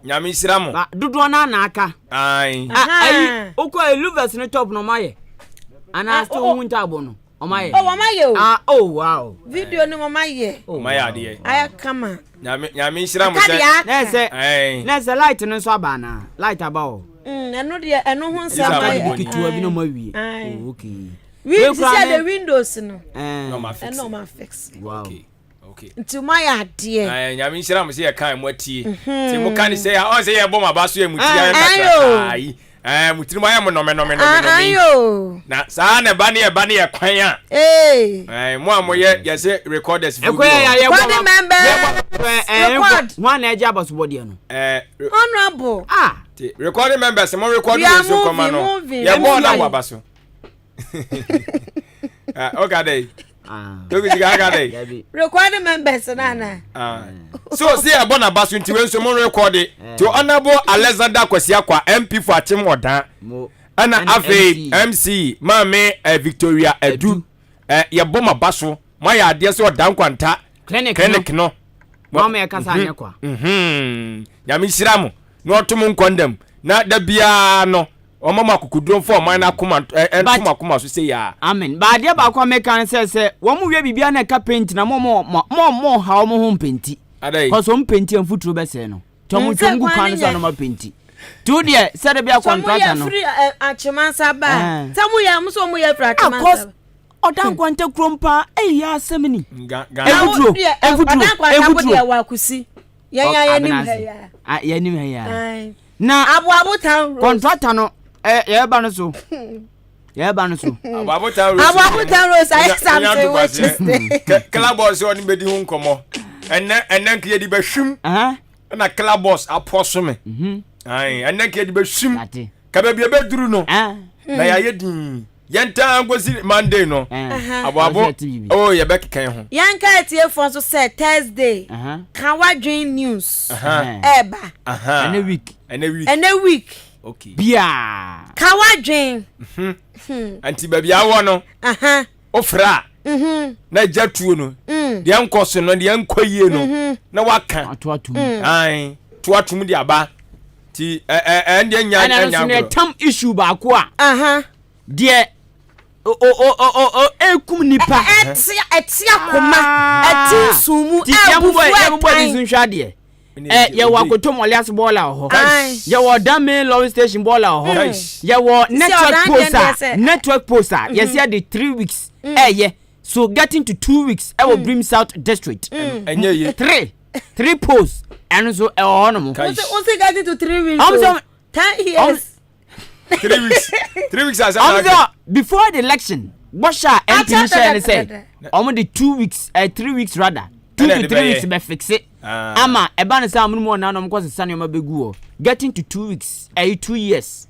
Nyame nhyira mo. Dodoɔ no na aka. Ayi wokɔ Eluvers no top no ɔmo ayɛ. Anaa still wohu ntaabo no ɔmo ayɛ. Oh ɔmo ayɛ o. Ah oh wow. Video no ɔmo ayɛ. Ɔmo ayɛ adeɛ. Ayɛ kama. Nyame nyame nhyira mo sɛ. Na ɛsɛ na ɛsɛ light no nso aba anaa light aba o. Ɛno deɛ ɛno ho nsɛm ayɛ. Ketewa bi na ɔmo awie. Oh okay. Wi sisi de windows no. Ɛna ɔmo afix. Wow. Okay. Nti mo ayɛ adeɛ. Ɛɛ nyame nhyira mo sɛ yɛ kan mo atie. Mhm. Ti mo ka ne sɛ ɔn sɛ yɛ bɔ mo aba so yɛ mo ti ayɛ kakra yi. Ɛɛ mo tiri mo ayɛ mo nɔmɛ nɔmɛ nɔmɛ nɔmɛ. Na saa na ɛba ne ɛba ne yɛ kwan a. Ee. Ɛɛ mo a mo yɛ yɛ sɛ recorders fo bi wɔ. Recording members. Record. Wɔn na ɛgye abasobɔdeɛ no. Ɛɛ. Honourable. Ah. Recording members mo record wɔ nso nkɔma no. Yɛ bɔɔl na mo aba so. Ɔka dɛ tobi sika aka dɛ. Recording members na na. So si ɛbɔ n'aba so nti wei nso mo rekɔde ti Honourable Alexander Kwasi Akwa MP for Akyem Ɔdan ɛna afei MC Maame eh, Victoria Adu eh, yɛbɔ mo aba so mo ayɛ adeɛ sɛ ɔdan kwanta clinic no. Mo ama yɛ kasa anyɛ kwa. Nyame nhyira mo na ɔto mo nkɔndam na da biara no ɔma mo akokoduro mfa ɔman no akoma ɛnto mo akoma so sei ara. Amen. Ba adeɛ baako a meka ne sɛ sɛ wɔn wie biribiara na ɛka paint na mo mo mo mo ha wɔn ho mpenti. Adai. Cause wɔn penti a mfuturo bɛsɛe no. Nti wɔn Nsɛ twɛm gu kwan kwan no no so a nyɛ. na wɔn apenti. Nti wo deɛ sɛ de bia Sɛ ɔmo contractor yɛ no. firi ɛ Akyemansa ba a. Ɛɛ. Sɛ mo yɛ mo sɛ ɔmo yɛ firi Ah Akyemansa cause ba. ɔda nkwanta kurom paa eyi asɛm ni. Ga Ghana. Na wo Mfuturo deɛ ɛ mfuturo ɔda nkwanta bo mfuturo. deɛ wɔ Akusi. Yɛn a yɛnim ha yi a. Ah yɛnim ha yi a. Ae. Na Aboabo town road. Contractor no ɛ yɛreba no so. Yɛreba no so. Aboabo town road. Aboabo town road ayɛ something which is. Kala boss ɔne bɛdi ho nkɔmmɔ. Ɛnɛ ɛnɛ nka yɛde bɛhwim. Ɛna kala boss apɔ so me. Ae ɛnɛ nka yɛde bɛhwim. Ka baabi ɛbɛduru no. Na yɛayɛ din. Yɛntaa nkosi Monday no. Aboabo oh yɛbɛkeka ho. Yɛnka atiefoɔ nso sɛ Thursday ka w'adwen news ɛɛba. Ɛnɛ week. Ɛnɛ week. Ɛnɛ week. Okay. Biaa. Ka w'adwen. Nti baabi awɔ no. Wofrɛ a. Na agya tuo no. Deɛ nkɔ so no deɛ nkɔ yie no. Na waka. Ato atum. Ae to atum de aba. Ti ɛ ɛ ɛndeɛ nya nya agorɔ. Ɛna nso na ɛtam issue baako a. Deɛ o o o o o ekum nipa. Ɛte ɛte akoma ɛte nsun mu ɛbufu ɛtan. Yɛbobɔ de nso nhwɛ adeɛ. Ɛ yɛwɔ akoto mɔlias bɔɔla wɔ hɔ. Yɛwɔ dame lorry station bɔɔla wɔ hɔ. Yɛwɔ network post a network post a yɛsi ɛde 3 weeks ɛyɛ so getting to 2 weeks ɛwɔ Brim South district. Ɛnyɛ yie. Three posts ɛno nso ɛwɔ hɔ nom. Wosi getting to 3 weeks o 10 years. 3 weeks 3 weeks asa. Ɔmo sɛ before the election bɔhyɛ a MP no hyɛ ne sɛ ɔmo de 2 weeks 3 weeks rather 2 to 3 weeks bɛ fix ama ɛba ne sɛ amono mu ɔnan na ɔmo kɔ sesa nneɛma bɛ gu hɔ getting to 2 weeks ɛyi 2 years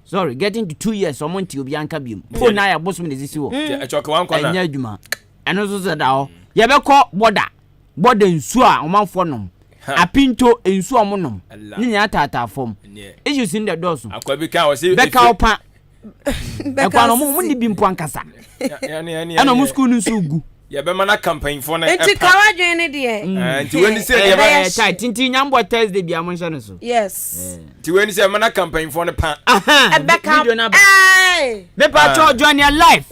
sorry getting to 2 years ɔmo nti obi anka biom phone na ayɛ bosom na esisi hɔ ɛnyɛ adwuma ɛno nso sɛ da hɔ yɛbɛkɔ border border nsuo a ɔmanfoɔ nom apinto nsuo a ɔmo nom ne nyinaa taataa fam issues no dɛ dɔɔso bɛka ɔpa ɛkwan no ɔmo ni bi mpo ankasa ɛna ɔmo sukuu no nso gu. Yɛbɛma na campaignfoɔ no ɛpa. Nti kawadwen ne deɛ. Nti wei ni sɛ yɛbɛ. Ɛɛ tight nti nyambɔ Thursday bi a mo nhyɛ no so. Yes. Nti wei ni sɛ yɛbɛma na campaignfoɔ no pa. Ɛbɛka video no aba. Mepa kyɛw join your life.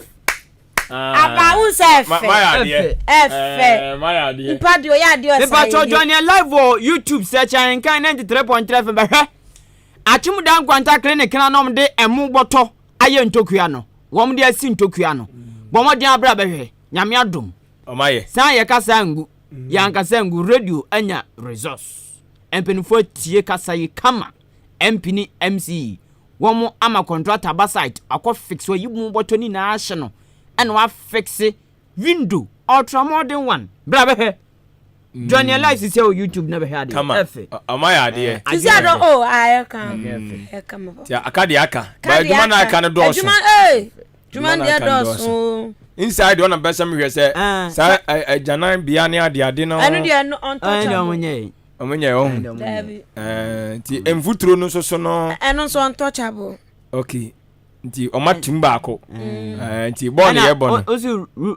Aba wo sɛ ɛfɛ. Ɛfɛ. Nipa deɛ ɔyɛ adeɛ ɔsa yie. Mepa kyɛw join your live wɔ YouTube search Ahenkan 93.3 FM bɛhwɛ. Akyemda Nkwanta clinic na na wɔde ɛmo bɔtɔ ayɛ ntokua no. Wɔn de asi ntokua no. Bɔ mmɔden abra bɛhwɛ. Nyame adom. Ɔmayɛ. Saa yɛ kasa ngu. Yɛ ankasa ngu radio anya results. Mpanyinfoɔ atie kasa yi kama. MP ne MC wɔn ama contractor aba site akɔ fix wayi mu bɔtɔ ne nyinaa ahyɛ no ɛna wa fix window ultra modern one. Bra bɛhwɛ. Join your life sisi wɔ YouTube na bɛhwɛ adeɛ. Kama. Ɛfɛ. Ɔmayɛ adeɛ. Sisi adɔ o ayɛ kan. Ɛyɛ kama. Ti aka deɛ aka. Ba adwuma na aka no dɔɔso. Adwuma ee. Adwuma deɛ dɔɔso. Inside ɔna bɛ sɛ mehwɛ sɛ saa agyanan bea ne ade ade no. Ɛno deɛ no untouchable. Ɛno deɛ ɔmo nyɛ. Ɔmo nyɛ ɔho. Daabi. Nti mfuturo no nso so no. Ɛno nso untouchable. Okay. Nti ɔmo atum baako. Nti bɔɔl ne yɛ bɔ no. Osi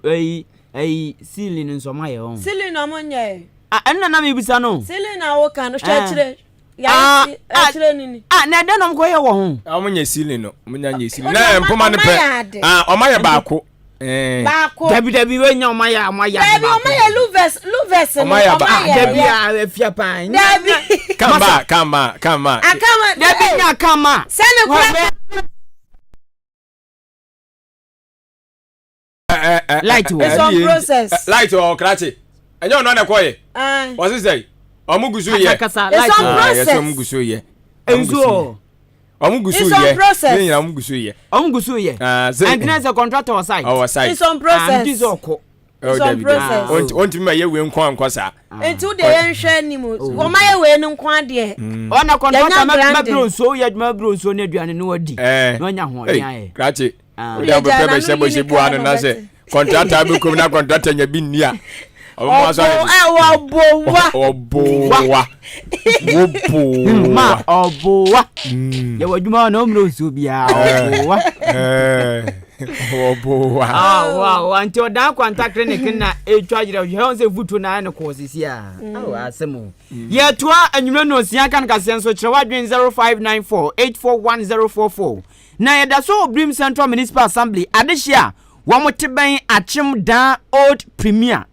ɛyi ɛyi ceiling nso ɔmo ayɛ ɔho. Ceiling na ɔmo nyɛ. Ah ɛno na na mi bisa no. Ceiling na awo kan no hwɛ akyire. Yàrá akyire ni ni. Ah na ɛdɛn na ɔmo kɔ yɛ wɔ ho. Ɔmo nyɛ ceiling no ɔmo nya nyɛ ceiling na mpoma no pɛ ah ɔmo ayɛ baako. Baako. Dabi dabi wei nya ɔmo ayɛ ɔmo ayɛ Dabi ɔmo ayɛ louvers louvers no ɔmo ayɛ ba Dabi a efia paa. Dabi. Kama kama kama. Akama. Dabi nya kama. Sani kura. Light wɔ. It's on process. Light wɔ krakye. Ɛnyɛ ɔno na ɛkɔ yɛ. Wɔsi sɛ ɔmo gu so yɛ. It's on process. Yɛsɛ ɔmo gu so yɛ. Nsuo. Ɔmo gu so It's on yɛ. process. Ne nyinaa ɔmo gu so yɛ. Ɔmo gu so yɛ. Ɛntina sɛ contractor wɔ site. Ɔwɔ site. It's on process. Nti sɛ ɔkɔ. It's on process. Ontumi ma yɛ wei nko ankɔ saa. Nti wo deɛ yɛn hwɛ anim. Wɔn ayɛ wei no nko adeɛ. Ɔna contractor mɛburo nsuo yɛ adwuma buro nsuo ne aduane no wadi. Na ɔnya ahoɔden ayɛ. Krakye. Wode abɛpɛ bɛhyɛ bɔhyɛ bu ano na sɛ contractor bɛkɔm na contractor nya bi nni a. Ɔbowa. Ɔbowa. Wobowa. Ma ɔbowa. Yɛwɔ adwuma na ɔmmerɛ nsuo biara ɔbowa. Wɔboa. Ah, wow, wow. Nti ɔdan kwanta clinic na ɛtwa yerɛ hwɛ ho sɛ mfutuo na ayɛ no kɔɔ sisi a. Awo asɛm o. Yɛtoa anwummerɛ no osia ka no kaseɛ nso kyerɛ w'adwene 0594 841044. Na yɛda so wɔ Birim Central Municipal Assembly adehye a wɔn te bɛn Akyem Dan Old Premier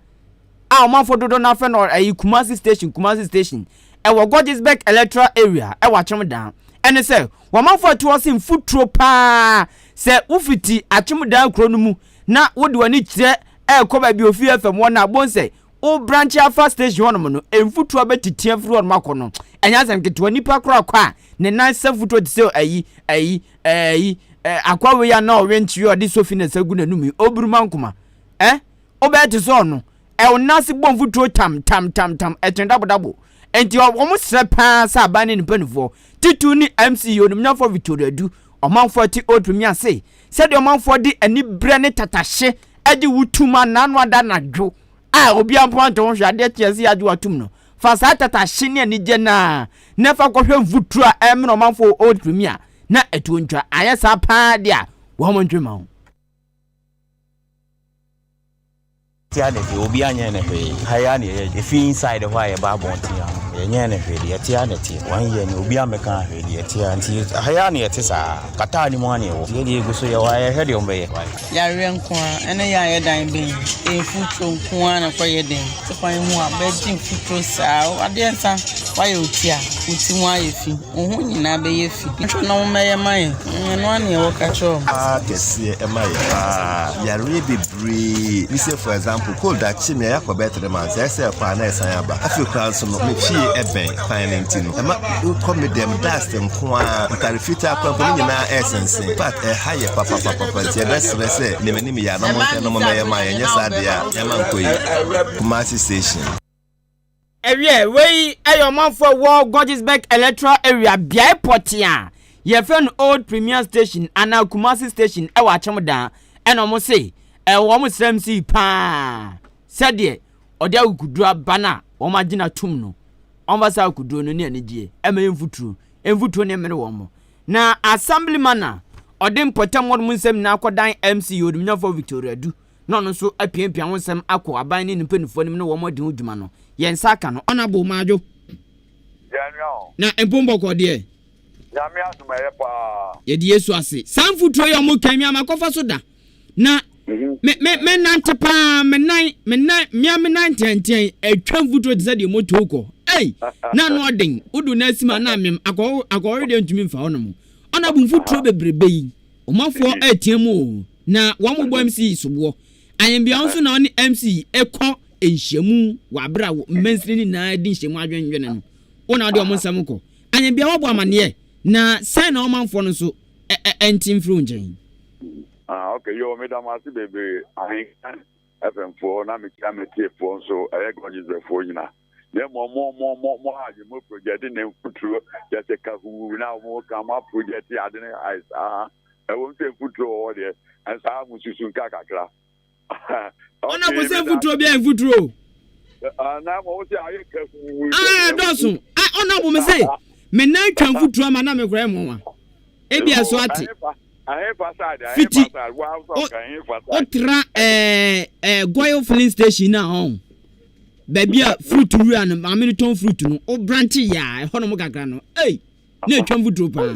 a ɔmanfoɔ dodoɔ no afrɛ no ɛyi Kumasi Station Kumasi Station ɛwɔ Gordonsburg Electoral Area ɛwɔ Akyem Dan ɛne sɛ wɔmanfoɔ ɛto hɔ se mfuturo paa sɛ wofiti Akyem Dan kuro no mu na wode w'ani kyerɛ ɛrekɔ baabi ofie FM wɔ no a bohu sɛ wo branch afa station hɔnom no mfuturo abɛtete afiri hɔnom akɔ no ɛnyɛ asɛm ketewa nipa koraa kɔ a ne nan sɛ mfuturo te sɛ ayi ayi ayi akwa wei a na ɔwe nkyewe ɔde sofi na ɛsɛ gu n'anum yi oburuma nkoma ɛ wobɛyɛ te sɛ ɔno ɛwo nan ase bɔ mfuturo tam tam tam tam ɛkyɛn dabodabo nti wɔn srɛ paa sɛ aban ne ne mpanimfoɔ titu ne MC onimnyafo Victoria Du ɔmanfoɔ ti old premier se sɛdeɛ ɔmanfoɔ de anibrɛ ne tatahye de wo tum a n'ano ada anadwo a obiara mpo ante ho hwɛ adeɛ kyeɛ sɛ yɛagye watom no fa saa tatahye ne anigye no a na fa kɔhwɛ mfuturo a ɛmene ɔmanfoɔ wɔ old premier na ɛtuo ntwa anyɛ saa paa deɛ a wɔn ntwe ma wo. Tia ne hwee obi anyɛ ne hwee ha yi a na yɛyɛ efi inside hɔ a yɛba abɔnten a yɛnyɛ ne hwee deɛ ɛte a na ɛteɛ one year ni obi amɛka hwee deɛ ɛte a nti ha yi a na yɛte saa kataa ne mu a na yɛwɔ yɛ deɛ egu so yɛwɔ ha yɛhwɛ deɛ wɔbɛyɛ. Yareɛ nko ara ɛne yɛ a yɛ dan bɛn yi mfuturo nko ara na ɛkɔ yɛ den te kwan mu a bɛgye mfuturo saa adeɛ nsa wayɛ wo ti a wo ti mu ayɛ fi wo ho nyinaa bɛyɛ fi nhwɛ na wɔn mɛyɛ ma yɛn ɛno ara na yɛwɔ ka kyerɛ wɔn. Paa kɛseɛ ɛma yɛ paa yareɛ bebree bi sɛ for example cold akye me a yɛakɔ bɛyɛ 3 months ɛsɛ ɛkɔ a na ɛsan aba afei koraa nso no me fie ɛbɛn kwan no nti no ɛma wokɔ me dɛm dust nko ara ntare fitaa koraa mpo ne nyinaa ɛresensen in fact ɛha yɛ papapapapa nti yɛbɛsrɛ sɛ nea m'anim yɛ a na monhwɛ na mommɛyɛ ma yɛn nyɛ saa deɛ a nneɛma nkɔ yie. Kumasi station. Ɛwiɛ, wei yɛ ɔmanfoɔ a ɛwɔ Gordonsburg Electoral Area beaɛ pɔtee a yɛfrɛ no Old Premier Station anaa Kumasi Station wɔ Akyem Daa ɛna wɔn se ɛwɔ wɔn srɛ MC paa sɛdeɛ ɔde akokoduro aba no a wɔn agye no atom no wɔmfa saa akokoduro no ne anigyeɛ ɛma yɛ mfuturo mfuturo ne mmere wɔn na Assemblyman a ɔde mpɔtam hɔnom nsɛm nyinaa kɔdan MC Odumnyafoɔ Victoria Du na ɔno nso apiapia ho nsɛm akɔ aban ne ne mpanimfoɔ anim ne wɔn adi ho dwuma no, yɛn nsa aka no. Honourable Madwo. Na mpo bɔkɔɔ deɛ. Nyame adom ɛyɛ paa. Yɛde Yesu ase. Saa mfuturo yi a wɔn kan mi a makɔfa so da. Na me me me nante paa me nan me nan mmea me nan ntiantian atwa mfuturo te sɛ deɛ moto kɔ. Ei na ano ɔden wodu na asim a na amem akɔ akɔhɔre deɛ ntumi mfa hɔ nom. Honourable mfuturo bebrebe yi. Ɔmanfoɔ retea mu oo, na wɔn bɔ MC yi soboɔ. Ayɛnbea nso na ɔne MC yi kɔ nhyiamu wɔ abere a mmansini no nyinaa di nhyiamu adwendwene no. Wo na wode wɔn nsɛm kɔ. Ayɛnbea woabɔ amaneɛ, na sɛn na ɔmanfoɔ no nso nte mfiri wo nkyɛn? Ah ok yoo meda mo ase bebree Ahenkan FM foɔ na mekyia metiefoɔ nso ɛyɛ Gɔnyesbɛ foɔ nyina. Na mmom mo mo mo mo ade mo project ne mfuturo kyɛ sɛ kahuu na mo ka mo project ade ne ayɛ saa ɛwɔ mu sɛ mfuturo wɔ hɔ deɛ ɛnsa mo susu nka kakra. Ɔna ko sɛ mfuturo bi a mfuturo. Na mo sɛ ayɛ kahuu. Ah dɔso ah ɔna bo me se me nan twa mfuturo ama na me kora ɛmo wa ebi ɛso ate. Fiti wotra ɛɛ ɛɛ Goil filling station na ɔn. Baabi a fruit wura no maame no tɔn fruit no wo branch yɛ a ɛhɔ nom kakra no ei na atwa mfuturo paa.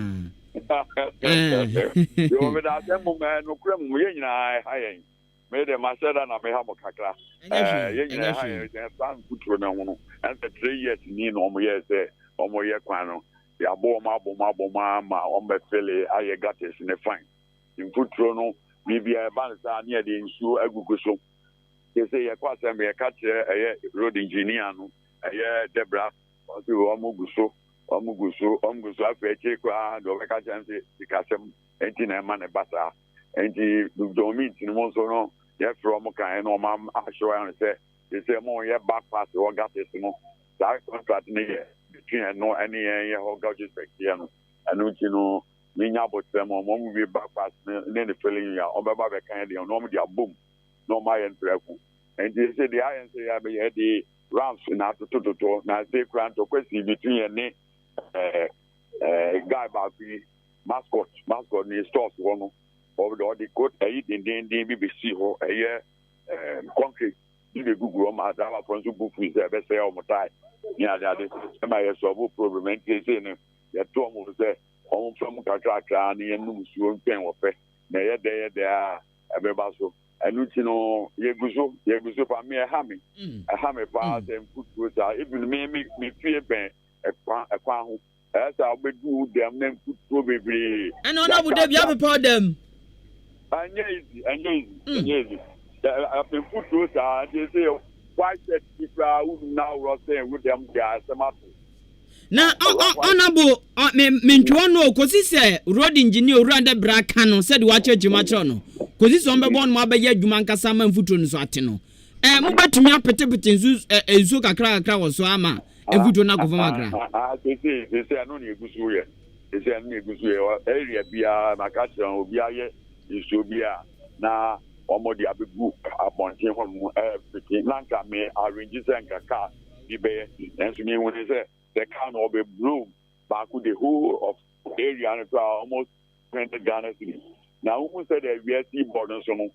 Yo meda ase mmom ɛ nokorɛ mmom yɛn nyinaa ɛha yɛn me de mahyɛ da na meha mo kakra ɛɛ yɛn nyinaa ɛha yɛn sɛ saa mfuturo no ho no ɛnsɛ 3 years ni na wɔn yɛɛ sɛ wɔn yɛ kwan no yɛabɔ wɔn abɔ wɔn abɔ wɔn ama wɔn bɛfele ayɛ gutters ne fine mfuturo no biribiara ɛba no saa ne yɛde nsuo agugu so. Seesei yɛkɔ asɛm yɛka kyerɛ ɛyɛ road engineer no ɛyɛ Debra ɔse wɔn gu so wɔn gu so wɔn gu so afei akyire koraa deɛ ɔbɛka kyerɛ no sɛ sikasɛm nti na ɛma ne ba saa nti John Mint no mu nso no yɛfrɛ wɔn kan na wɔn ahyɛ wɔn sɛ seesei wɔn yɛ back pass wɔ gates no saa contract no yɛ between ɛno ɛne yɛn yɛ hɔ Gaugesburg yɛ no ɛno nti no menya abotrɛ mu wɔn wie back pass ne ne filling yɛ a wɔn bɛba bɛka yɛ deɛ na wɔn de abom na ɔma yɛn prɛko. Nti sɛ deɛ ayɛ sɛ yɛabɛyɛ de ramps na atotototo na sɛ kura ntɔkwa si between yɛn ne ɛɛ ɛɛ guy baako yi mascot mascot ne stores hɔ no. Ɔde ɔde kot ɛyi dendenden bi bɛsii hɔ, ɛyɛ ɛɛm concrete bi bɛgugu hɔ ma driverfoɔ nso bu fui sɛ ɛbɛsɛe wɔn tae ne adeade ɛma yɛ sɔlvo problem. Nti seesei no yɛto wɔn sɛ wɔn mfa mu kakrakra na yɛnnom nsuo ntwɛn wɔpɛ na ɛyɛ dɛ yɛ dɛ a ɛbɛba so. Ɛno nti no yɛgu so yɛgu so pa me ɛha me ɛha me paa sɛ mfuturo saa even me me me fie bɛn ɛkwan ɛkwan ho ɛyɛ sɛ wobɛdu wo dɛm na mfuturo bebree. Ɛna ɔno abu da bi abepɔ dɛm. Ɛnyɛ easy ɛnyɛ easy ɛnyɛ easy mfuturo saa nti sɛ white shirt bi koraa wonum na aworɔ sɛ wo dɛm deɛ asɛm ato. Na ɔnabo mentwe ɔno o kɔsi sɛ road engineer owura dɛ bra ka no sɛde wakyerɛkyerɛ mu akyerɛ no kɔsi sɛ ɔmbɛbɔ ɔnom abɛyɛ adwuma ankasa ama mfuturo no so ate no ɛɛ mobɛtumi apetepete nsu ɛɛ nsuo kakra kakra wɔ so ama mfuturo no akɔ fam kakra. Sese sese ɛno na egu so yɛ sese ɛno na egu so yɛ area biara maka kyerɛ wɔn obiara yɛ nsuo bi a na wɔn de abɛgu abɔnten hɔ nom ɛɛpete na nka me arrange sɛ nka car bi bɛyɛ nanso me hu ne sɛ sɛ car no ɔbɛ blow baako the whole of area no koraa almost 20 Ghana cedis na wohu sɛ deɛ wiase bɔ no so no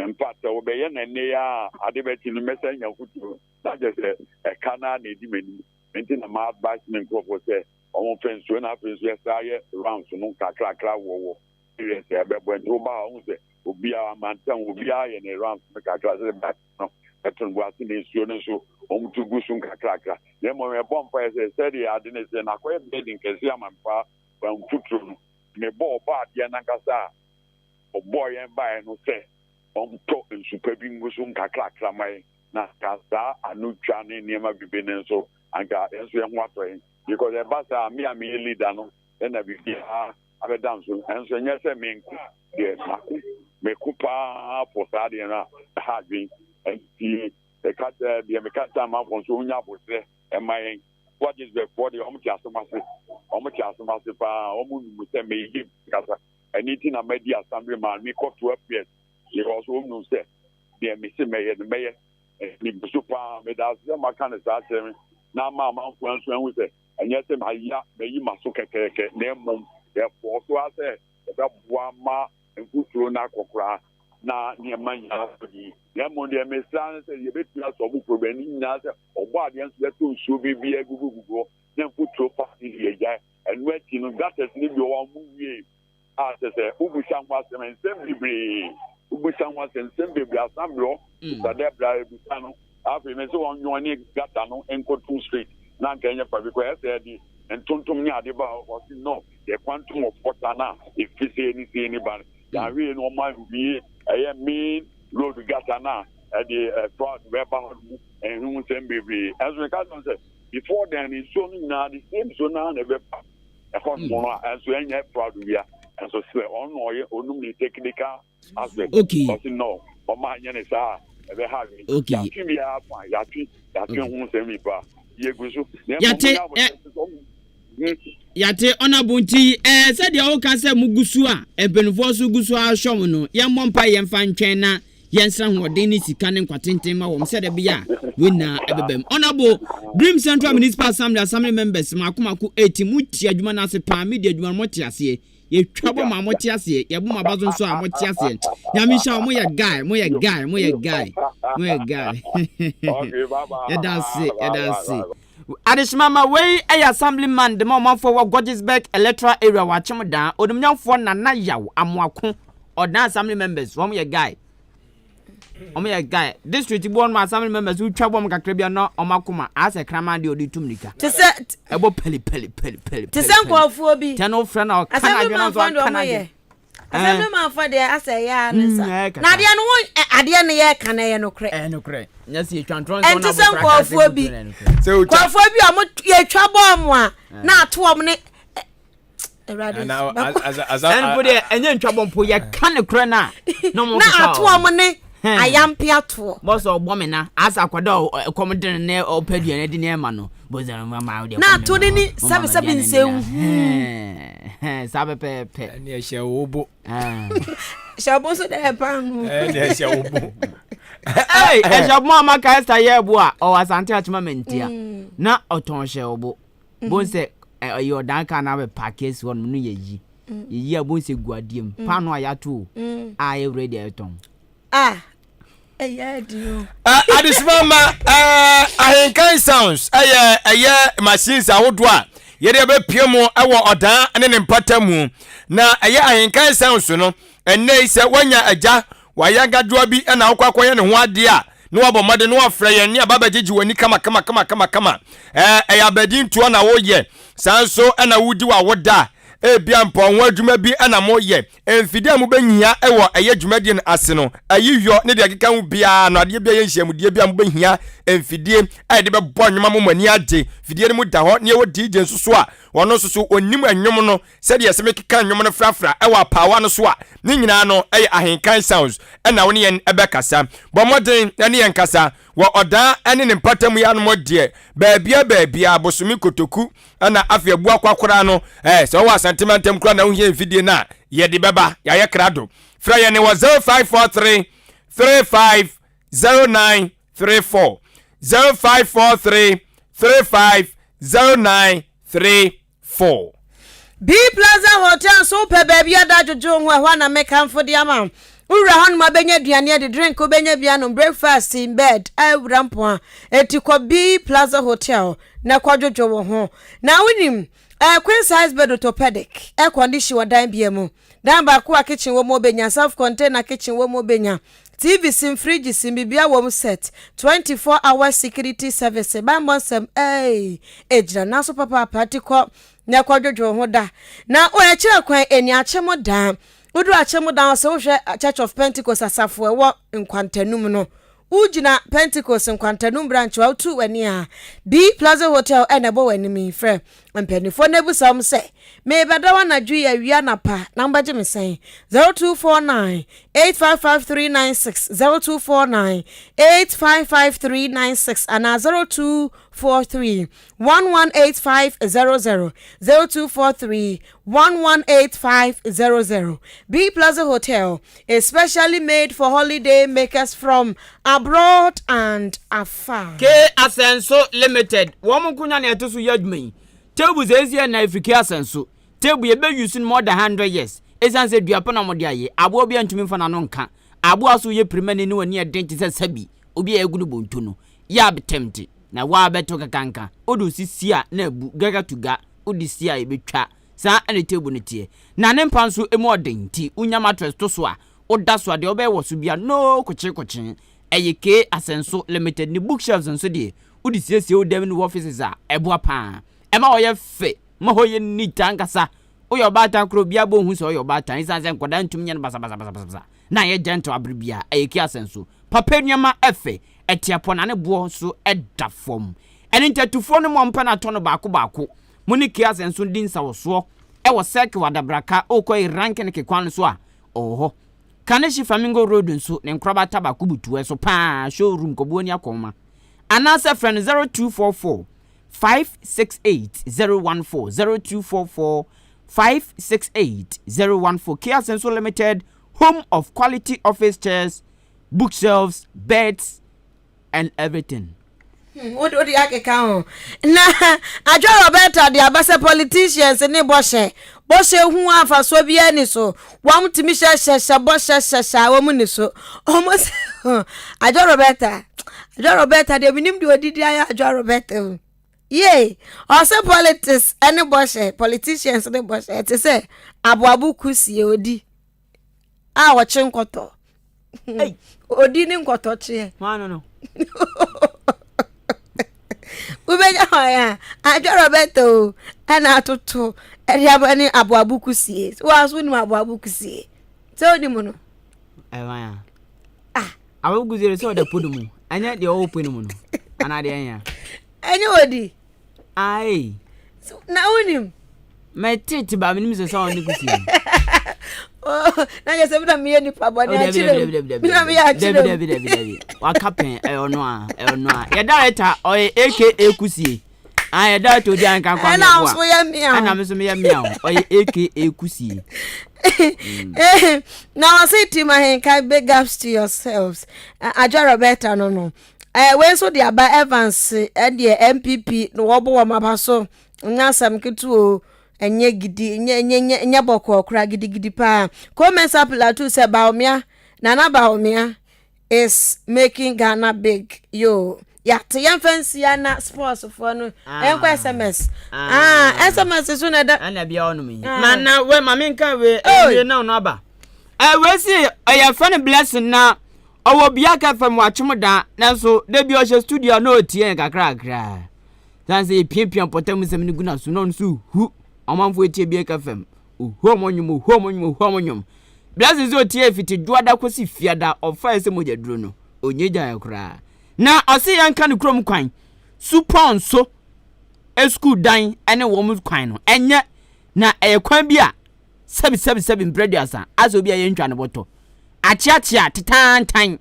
in fact sɛ wɔbɛyɛ no ɛnɛ yi a ade bɛkye no mɛsɛ nya fotuo na kyerɛ sɛ ɛka no a na ɛdi m'anim nti na ma advice me nkurɔfoɔ sɛ wɔn fɛ nsuo na afei nso yɛsa yɛ rounds no kakrakra wɔwɔ areas a ɛbɛbɔ nti woba a wohu sɛ obiara amantam obiara yɛ ne rounds no kakra sɛ back no ɛto no bo ase na nsuo no nso wɔn to gu so nkakrakra na mmom ɛbɔ mpaeɛ sɛ sɛdeɛ ade no sɛ nakɔyɛ burden kɛse ama me paa mfuturo no mebɔ ɔbɔ adeɛ nankasa a ɔbɔɔ yɛn baeɛ no sɛ ɔntɔ nsu pa bi ngu so nkakrakra ma yɛn na anka saa ano twa ne nneɛma bibi no nso anka yɛn nso yɛn ho atɔ yɛn because ɛba saa me a meyɛ leader no ɛna biribiara abɛda nso ɛnso ɛnyɛ sɛ menko deɛ mako meko paa fɔ saa deɛ no a ɛha adwen nti ɛka deɛ meka kyerɛ amanfoɔ nso wonya aboterɛ ɛma yɛn Wagisbɛfoɔ deɛ wɔn te asɛm ase wɔn te asɛm ase paa wɔn nim sɛ meyɛ kasa ɛne nti na madi assembly man mekɔ 12 years because wɔn nim sɛ deɛ mese mɛyɛ no mɛyɛ megu so paa meda ase sɛ maka no saa kyerɛ me na ama amanfoɔ nso ahu sɛ ɛnyɛ sɛ maya mayi m'aso kɛkɛɛkɛ na mmom yɛfɔɔ so ara sɛ yɛbɛboa ma mfuturo no akɔ koraa na nneɛma nyinaa so di na mmom deɛ mesra no sɛ yɛbɛtumi asɔ ɔmo problem no nyinaa sɛ ɔbɔ adeɛ nso yɛtɔ nsuo bi bi agugugugu hɔ na mfuturo pa ne deɛ agyae ɛno akyi no gutters no bi wɔ hɔ a ɔmo wie a kyerɛ sɛ wobisa ho asɛm nsɛm bebree wobisa ho asɛm nsɛm bebree asambrɛ bisa dɛ bra ebisa no afei me sɛ wɔn ne gata no nkotum straight na nka ɛnyɛ fa bi kɔ ɛsɛ ɛde ntontom ne ade ba ɔsi no yɛ kwantum of water na efi sɛ ne sɛ ne ba no yɛawie no ɔmo awie ɛyɛ main road gata na ɛde ɛfra bɛba hɔ no mu ɛho nsɛm bebree ɛnso meka sɛ before then nsuo no nyinaa the same nsuo no ara na ɛbɛba ɛhɔ nom no a ɛnso ɛnyɛ proud wia ɛnso sɛ ɔno na ɔyɛ onum ne technical aspect okay ɔsi no ɔma anyɛ ne saa ɛbɛ ha mi okay yàtwi bi ara fa yàtwi yàtwi ho nsɛm mi pa yɛ gu so yàtɛ ɛ yàtɛ ɔnabo nti ɛɛ sɛdeɛ ɔka sɛ mo gu so a mpanimfoɔ so gu so ahwɛ mo no yɛn mmɔ mpa yɛn fa ntwɛn na Yɛnsrɛ ahoɔden ne sika ne nkwa tenten ma wɔn sɛdeɛ ɛbɛyɛ a wei nyinaa ɛbɛba mu. Honourable Dream Central Municipal Assembly Assembly members mako mako 18 mo ti adwuma no ase paa media adwuma no mo te aseɛ yɛtwa bɔ ma mo te aseɛ yɛbɔ mo aba so nso a mo te aseɛ nyame nhyira mo yɛ guy mo yɛ guy mo yɛ guy mo yɛ guy yɛda ase yɛda ase. Adehyema ma wei yɛ Assemblyman de ma ɔmanfoɔ wɔ Guggisberg Electoral Area wɔ Akyem Daa, Onimnyamfoɔ Nana Yaw Amoako Ɔdan assembly members wɔn yɛ guy. Wɔn yɛ guy. District bi wɔn assembly members wotwa bɔm kakra bi na wɔn akoma asɛ kraman deɛ ɔde tum nika. Te sɛ ɛbɔ pɛli pɛli pɛli pɛli. Te sɛ nkurɔfoɔ bi. Tɛn ofrɛ na ɔka na adwene nso aka na adwene. Assembly man fɔ deɛ asɛ ɛyɛ a ne nsa. Mm, na adeɛ no wo adeɛ no yɛ ka na ɛyɛ nokorɛ. Ɛyɛ nokorɛ. Nyɛ sɛ yɛtwa ntorɔ nsɛ Ɛnte sɛ nkurɔfoɔ bi. Nkurɔfoɔ bi a wɔn yɛtwa bɔɔl mu a na ato wɔn ne Awurade ɛnpo deɛ ɛnyɛ ntwa bɔ mpo yɛka ne korɛ no a na ɔmo na ato ɔmo ne ayampe atoɔ bɔsɛ ɔbɔ me na asa akwadaa ɛkɔm de ne ɔpɛ aduane de ne ɛma no bɔsɛ ɔmo ma ɔde na ato ne ni sɛbisɛbi nsɛnhu saa pɛpɛɛpɛ ɛne ɛhyɛ wo bo hyɛ wo bo nso dɛ ɛpa ho ɛne ɛhyɛ wo bo ɛhyɛ bo a maka ɛsta yɛ bo a ɔwɔ asante akyema mantia na ɔtɔn hyɛ wo bo bohu sɛ ɛyɛ ɔdan kaa na abɛ paaki asi hɔ nom no yɛ yi. Yɛyi a wobɛhu sɛ gu adeɛ mu. Paano a yɛato o, a ayɛ ready a yɛtɔn. Ah, ɛyɛ adi o. Adesima ma Ahenkan Sounds ɛyɛ ɛyɛ machines ahodoɔ a yɛde abɛpue mu ɛwɔ ɔdan ne ne mpata mu na ɛyɛ Ahenkan Sounds no ɛnnɛ yi sɛ woanya agya wayɛ agadwoa bi ɛna wokɔ akɔyɛ ne ho adeɛ a na wabɔ mmɔden na wafrɛ yɛn ne aba bɛgyegye w'ani kama kama kama kama kama ɛɛ ɛyɛ abadintoɔ na woyɛ saa nso ɛna wodi w'awoda ebia mpɔn ho adwuma bi ɛna moyɛ Mfidie a mobɛhia wɔ ɛyɛ dwumadie no ase no, ayiyɔ ne deɛ ɛkeka ho biara no, adeɛ bi a ɛyɛ nhyiamudeɛ bi a mobɛhia mfidie a yɛde bɛbɔ nnwom ama mo ani agye. Fidie no mu da hɔ na yɛwɔ DJ nso so a ɔno nso so ɔnim nnwom no sɛdeɛ ɛsɛ mekeka nnwom no frafra wɔ apaawa no so a ne nyinaa no ɛyɛ Ahenkan Sounds ɛna wo ne yɛn ɛbɛkasa. Bɔ mmɔden ne yɛn kasa wɔ ɔdaa ne ne mpatamu yi anom deɛ baabia baabia bosome kotoku Ɛna afei abua kwakoraa no eh, sɛ wowɔ Asante mantam koraa na wohia mfidie no a, yɛde bɛba. Yɛayɛ krado. Frɛ yɛn wɔ 0543 35 0934. 0543 35 0934. B Plaza Hotel nso wopɛ baabi ada adwodwo wo ho ɛhɔ a na mekamfo de ama wo. Wowura hɔnom a wobɛnya aduane adi, drink wobɛnya bi anom, breakfast in bed awura mpoa. Enti kɔ B Plaza Hotel na kɔdwodwo wo ho. Na wonim, eh, queen size bed orthopedic, air condition wɔ dan bia mu. Dan baako a kitchen wɔ mu wobɛnya, self container kitchen wɔ mu wobɛnya, TV sim, fridge sim, biribiara wɔ mu set, 24 hours security service, banbɔ nsɛm, eei, ɛgyina nan so papaapa, nti kɔ na kɔdwodwo wo ho da. Na o ɛkyerɛ kwan, ɛni akyem dan. Woduru akyem dan hɔ sɛ wohwɛ Church of Pentecost asafo a ɛwɔ Nkwantanum no, Wogyina Pentekoste Nkwantanum Branch a wotu w'ani a, B Plaza Hotel na ɛbɔ w'anim yi. Frɛ mpanimfoɔ na bisa wɔn sɛ, Merebɛda hɔ anadwo yi awia anapa na mobɛgye me sɛn? 0249 855 396, 0249 855 396 anaa 0243 118500, 0243 118500. B Plaza Hotel is specially made for holiday makers from abroad and afar. K Asɛnso Limited, wɔn nkonya na ɛto so yɛ adwuma yi. Tables a esi ɛna efiri K Asɛnso. Table yɛbɛ use no more than 100 years. Esiane sɛ dua pa na wɔde ayɛ, aboa biara ntumi mfa n'ano nka. Aboa so yɛ pirimani ne w'ani ɛden te sɛ sabi, obi a yɛagu no bonto no. Yɛ abtemte, na woabɛto kakanka. Wode wo sisi a na abu, gaga to ga, wode si a ebetwa. Saa na table no teɛ. Na ne mpa nso emu ɔden nti wonya mattress to so a, woda so a deɛ wobɛyɛ wɔ so biara no kokyee kokyee. Ɛyɛ K Asɛnso Limited ne bookshelves nso deɛ wode siesie wo dan mu ne wo offices a, ɛboa pa ara. Ɛma hɔ yɛ fɛ, ma hɔ yɛ neat ankasa. Woyɛ ɔbaatan koraa a obiara bɔ hu sɛ ɔyɛ ɔbaatan esiane sɛ nkwadaa ntumi nyɛ no basabasabasabasa na ayɛ gentle abere biara. Ɛyɛ K Asɛnso. Papa nneɛma ɛfɛ, ɛte apɔ na ne boɔ nso da fam. Ɛno nti atufoɔ no mo a mopɛ no atɔ no baako baako. Mo ne Kiase nso di nsawɔsoɔ wɔ Circle Adabraka wokɔ Irankeneke kwan no so a, ɔwɔ hɔ. Kaneshie Flamingo Road nso, ne nkorabata baako butu hɔ, ɛso pa ara, show room, kɔbu ani akɔnma. Anaasɛ frɛ no 0244 568 014, 0244 568 014. Kiase nso Limited, home of quality office chairs, bookshelves, beds and everything. Wode wode akeka ho. Na Adwo Roberta de aba sɛ politicians ne bɔhyɛ. Bɔhyɛ hu a mfasoɔ biara ni so. Wɔn tumi hyɛ hyɛ hyɛ bɔhyɛ hyɛ hyɛ a wɔn ni so. Wɔn sɛ Adwo Roberta. Adwo Roberta deɛ menim deɛ odidi ayɛ Adwo Roberta o. Yie ɔsɛ politics ne bɔhyɛ politicians ne bɔhyɛ ɛte sɛ aboabo kusie odi. a ɔkye nkɔtɔ odi ne nkɔtɔkyeɛ wobɛnya hɔ a adwa roberta o ɛna atoto ɛde aba ne aboabo kusie woa so wonim aboabo kusie sɛ wonim no ah. aboabo kusie sɛ ɔda po no mu ɛnyɛ deɛ ɔwɔ po no mu no anaa deɛ ɛnyɛ ɛnyɛ ɔdi Ae. Na wonim? Mɛtete ba menim sɛ sɛ ɔne kusi. Oh, na yɛ sɛ mi na meyɛ nipa bɔne oh, akyerɛ mu. Mi na meyɛ akyerɛ mu. Dabi dabi dabi. Waka pɛn ɛyɛ ɔno a ɛyɛ ɔno a. Yɛ director ɔyɛ AKA kusie. Ah yɛ director odi anka kwa mi ɛboa. Ɛna nso yɛ mmea. Ɛna mi nso meyɛ mmea o. Ɔyɛ AKA kusie. Mm. Na ɔse team ahenka big ups to yourselves. Adwa Roberta no no. Eh, wei nso de aba Evans eh, deɛ NPP na wɔbɔ wɔn aba so nyɛ asɛm ketewa o. Ɛnyɛ gidi, ɛnyɛ ɛnyɛ ɛnyɛ bɔkɔɔ koraa, gidigidi paa. Cole Mensah Plateau sɛ Bawumia, Nana Bawumia is making Ghana big. Yo, yɛate yɛmfa nsia na sports foɔ no ɛnkɔ SMS. Ah, SMS so na ɛda. Ɛna bia ɔnom yi. Na na we ma menka we ɛwie na ɔno aba. Ɛwɛ si ɛyɛ fɛ no blessing na ɔwɔ biaka fam wakyem da nanso da bi ɔhyɛ studio na ɔtie yɛn kakrakra. San sɛ yɛpiapia mpɔtam nsɛm no gu n'aso na ɔno nso hu ɔmanfoɔ etie biaka fam. Ohu ɔmo nnwom, ohu ɔmo nnwom, ohu ɔmo nnwom. Blessing sɛ ɔtie fiti dwoada kɔsi fiada ɔfae sɛ mogya duro no ɔnyɛ gyaeɛ koraa. Na ɔse yɛnka ne kurom kwan, supɔn so sukuu dan ne wɔn kwan no ɛnyɛ na ɛyɛ kwan bi a sɛbi sɛbi sɛbi mprɛduasa asɛ obi a yɛntwa ne bɔtɔ akyeakyea tetantan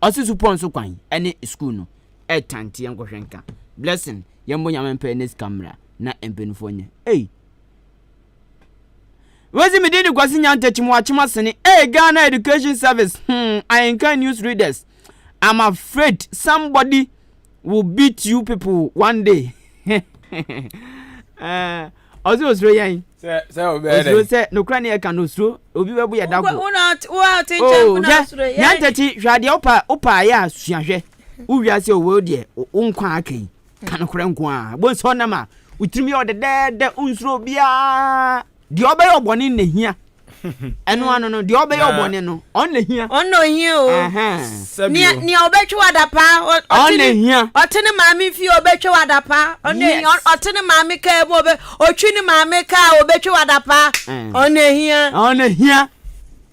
ɔse supɔn so kwan ne sukuu no ɛtante yɛnkɔhwɛ nka blessing yɛmmɔ nyame mpae ne sika mmra na mpanimfoɔ nyɛ ei Wezi me din de Kwasi Nyantakyi Moakyem Asene. Hey, Ghana Education Service. Hmm, I encourage news readers. I'm afraid somebody will beat you people one day. Eh, ɔsɛ osuro yɛn. Osuro sɛ nokura ne yɛka no osuro obi bɛbo yɛ dako. Oh, hwɛ Nyantakyi hwɛ adeɛ wopa wopa ayɛ a sua hwɛ. Wo wiase owó deɛ wo nkwa aka yi. Ka nokorɛ nko ara. Wobɛhu sɛ ɔnam a, wo tirim yɛ ɔdɛdɛɛdɛ, wonsuro obiara. Deɛ ɔbɛyɛ ɔbɔne na hia. Ɛno ano no, deɛ ɔbɛyɛ ɔbɔne no, ɔno na hia. Ɔno na ohia o. Nea nea ɔbɛtwe w'adapaa. Ɔno na hia. Ɔte ne maame fie ɔbɛtwe w'adapaa. Ɔno na hia. Ɔte ne maame kaa mu ɔbɛ ɔtwi ne maame kaa ɔbɛtwe w'adapaa. Ɔno na hia. Ɔno na hia.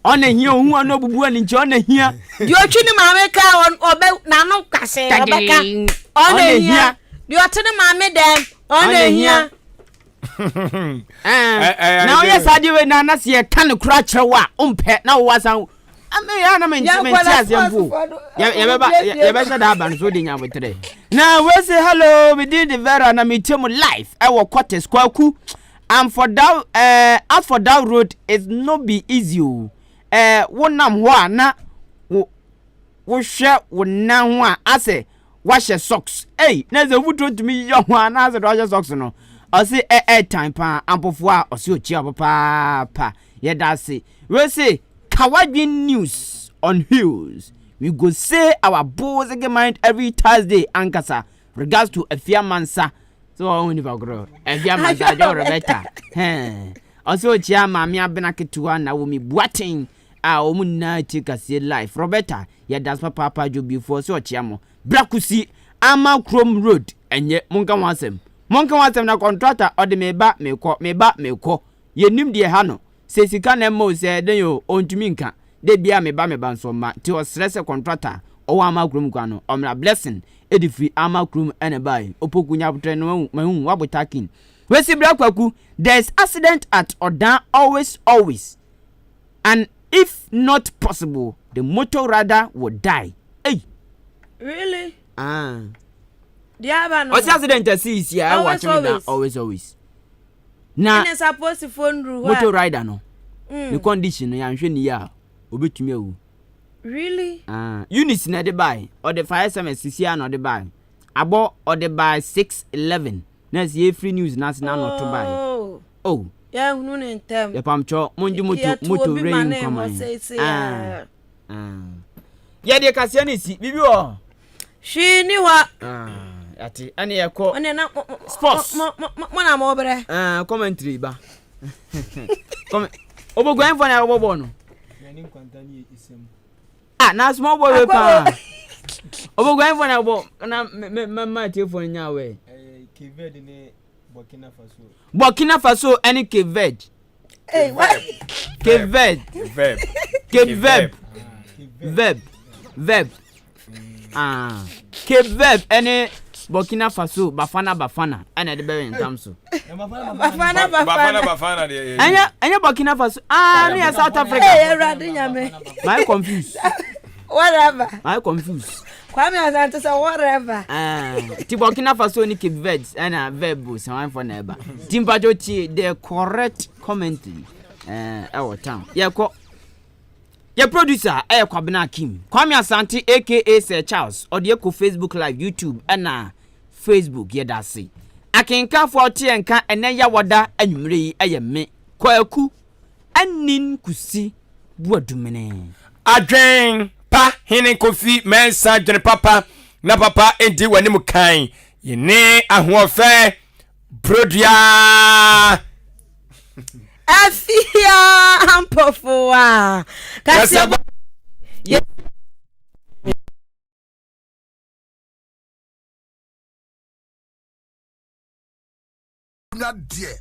Ɔna hia ohu ano obubu ani nti ɔna hia. Deɛ ɔtwi ne maame ka ɔbɛ n'ano kase ɔbɛka ɔna hia. Deɛ ɔte ne maame dɛm ɔna hia. Na ɔyɛ saa deɛ wei na na sɛ yɛka no kora kyerɛ wo a wompɛ na wowɔ asan yɛ na mente aseɛ mpo yɛbɛba yɛbɛhyɛ da aba no so wode nya aboterɛ na wei se hello medin de vera na metie mu live ɛwɔ Cortes Kwaku And for that eh, as for that road it no be easy o eh, wo nam hɔ a na wo wohwɛ wo nan ho a asɛ wahyɛ socks ei na sɛ mfuturo ntumi yɛ ho a na asɛ de wahyɛ socks no ɔse ɛ ɛtan paa ampofoɔ a ɔse ɔkyia papaapa yɛda ase wei se kawadwen news on wheels we go say our bozege mind every Thursday ankasa regards to afia mansa So wɔn nipa korɔ ɛfi amasa adwo Rebecca hɛn ɔsɛ ɔkyia maame abena ketewa na wɔn buaten a wɔn nyinaa ti kaseɛ life Roberta yɛ das papaapa adwobifoɔ sɛ ɔkyia mo brakusi ama kurom road ɛnyɛ monka ho asɛm monka ho asɛm na kɔntrata ɔde meba mekɔ meba mekɔ yɛnim deɛ ha no Sɛ sika na ɛma o sɛ dɛn o ɔntumi nka. Da biara meba meba nso ɔmma. Nti ɔsrɛ sɛ kɔntrata a ɔwɔ Ama kurom kwan no ɔmmra. Blessing de firi Ama kurom na ɛbaeɛ. Opoku Nyabotrɛ no wahu mahu wabɔ takin. Wesi bra Kwaku there is accident at Ɔdan always always and if not possible the motor rider will die. Ei! Really? Ah. Deɛ aba no. Ɔsi accident asi si a ɛwɔ akyem da always always. Na Ɛne sɛ apolisifoɔ nnuru hɔ a. Motor rider no ne condition no yɛanhwɛ ne yie a obetumi awu. Really? Ah, Eunice na ɛde bae. Ɔde fa SMS sisi a na ɔde bae. Abɔ ɔde bae 6:11. Na ɛsɛ yɛfiri news no ase na na ɔto bae. Oh. Oh. Yɛahunu ne ntɛm. Yɛpamkyɛ mongye moto moto wura yi nkwa ma yɛn. Ah. Ah. Yɛde kaseɛ no si biribi wɔ hɔ. Hwee ni hɔ. Ah, yate ɛne yɛkɔ ɛne na sports. Mo mo mo na mo brɛ. Ah, commentary ba. Comment. Oboguan fo na ɛbɔ bɔɔl no. Ah, na small boy wey paa. Oboguan fo na ɛbɔ na me me me ma tiefo no nya awɛ. Cape Verde ne Burkina Faso. Burkina Faso ɛne Cape Verde. Cape Verde. Cape Verde. Verb. Verb. Ah. Cape Verde ɛne Burkina Faso Bafana Bafana ɛna ɛde bɛyɛ ntam so. Bafana Bafana. Bafana deɛ. Ɛnyɛ ɛnyɛ Burkina Faso. Ah, ne yɛ South Africa. Ee Awurade Nyame. Mayɛ confused. Whatever. Mayɛ confused. Kwame Asante sɛ whatever. Ah, ti Burkina Faso ne Cape Verde ɛna verb sanwanfo na ɛba. Ti mpatsɔ tie the correct commentary ɛɛ ɛwɔ town. Yɛkɔ. Yɛ producer ɛyɛ Kwabena Akim. Kwame Asante aka Sir Charles ɔde ɛkɔ Facebook live, YouTube ɛna Facebook yɛda ase. Akenkanfoɔ a wɔte yɛn nka ɛnnɛ Yawada anwummerɛ yi yɛ me, Kwaku Anin Kusi Boadumene. Adwen pa hene Kofi Mensah dwene papa na papa ndi w'anim kan yene ahoɔfɛ brodua. Afia Ampofo a kaseɛbɔ yɛ. Nya deɛ.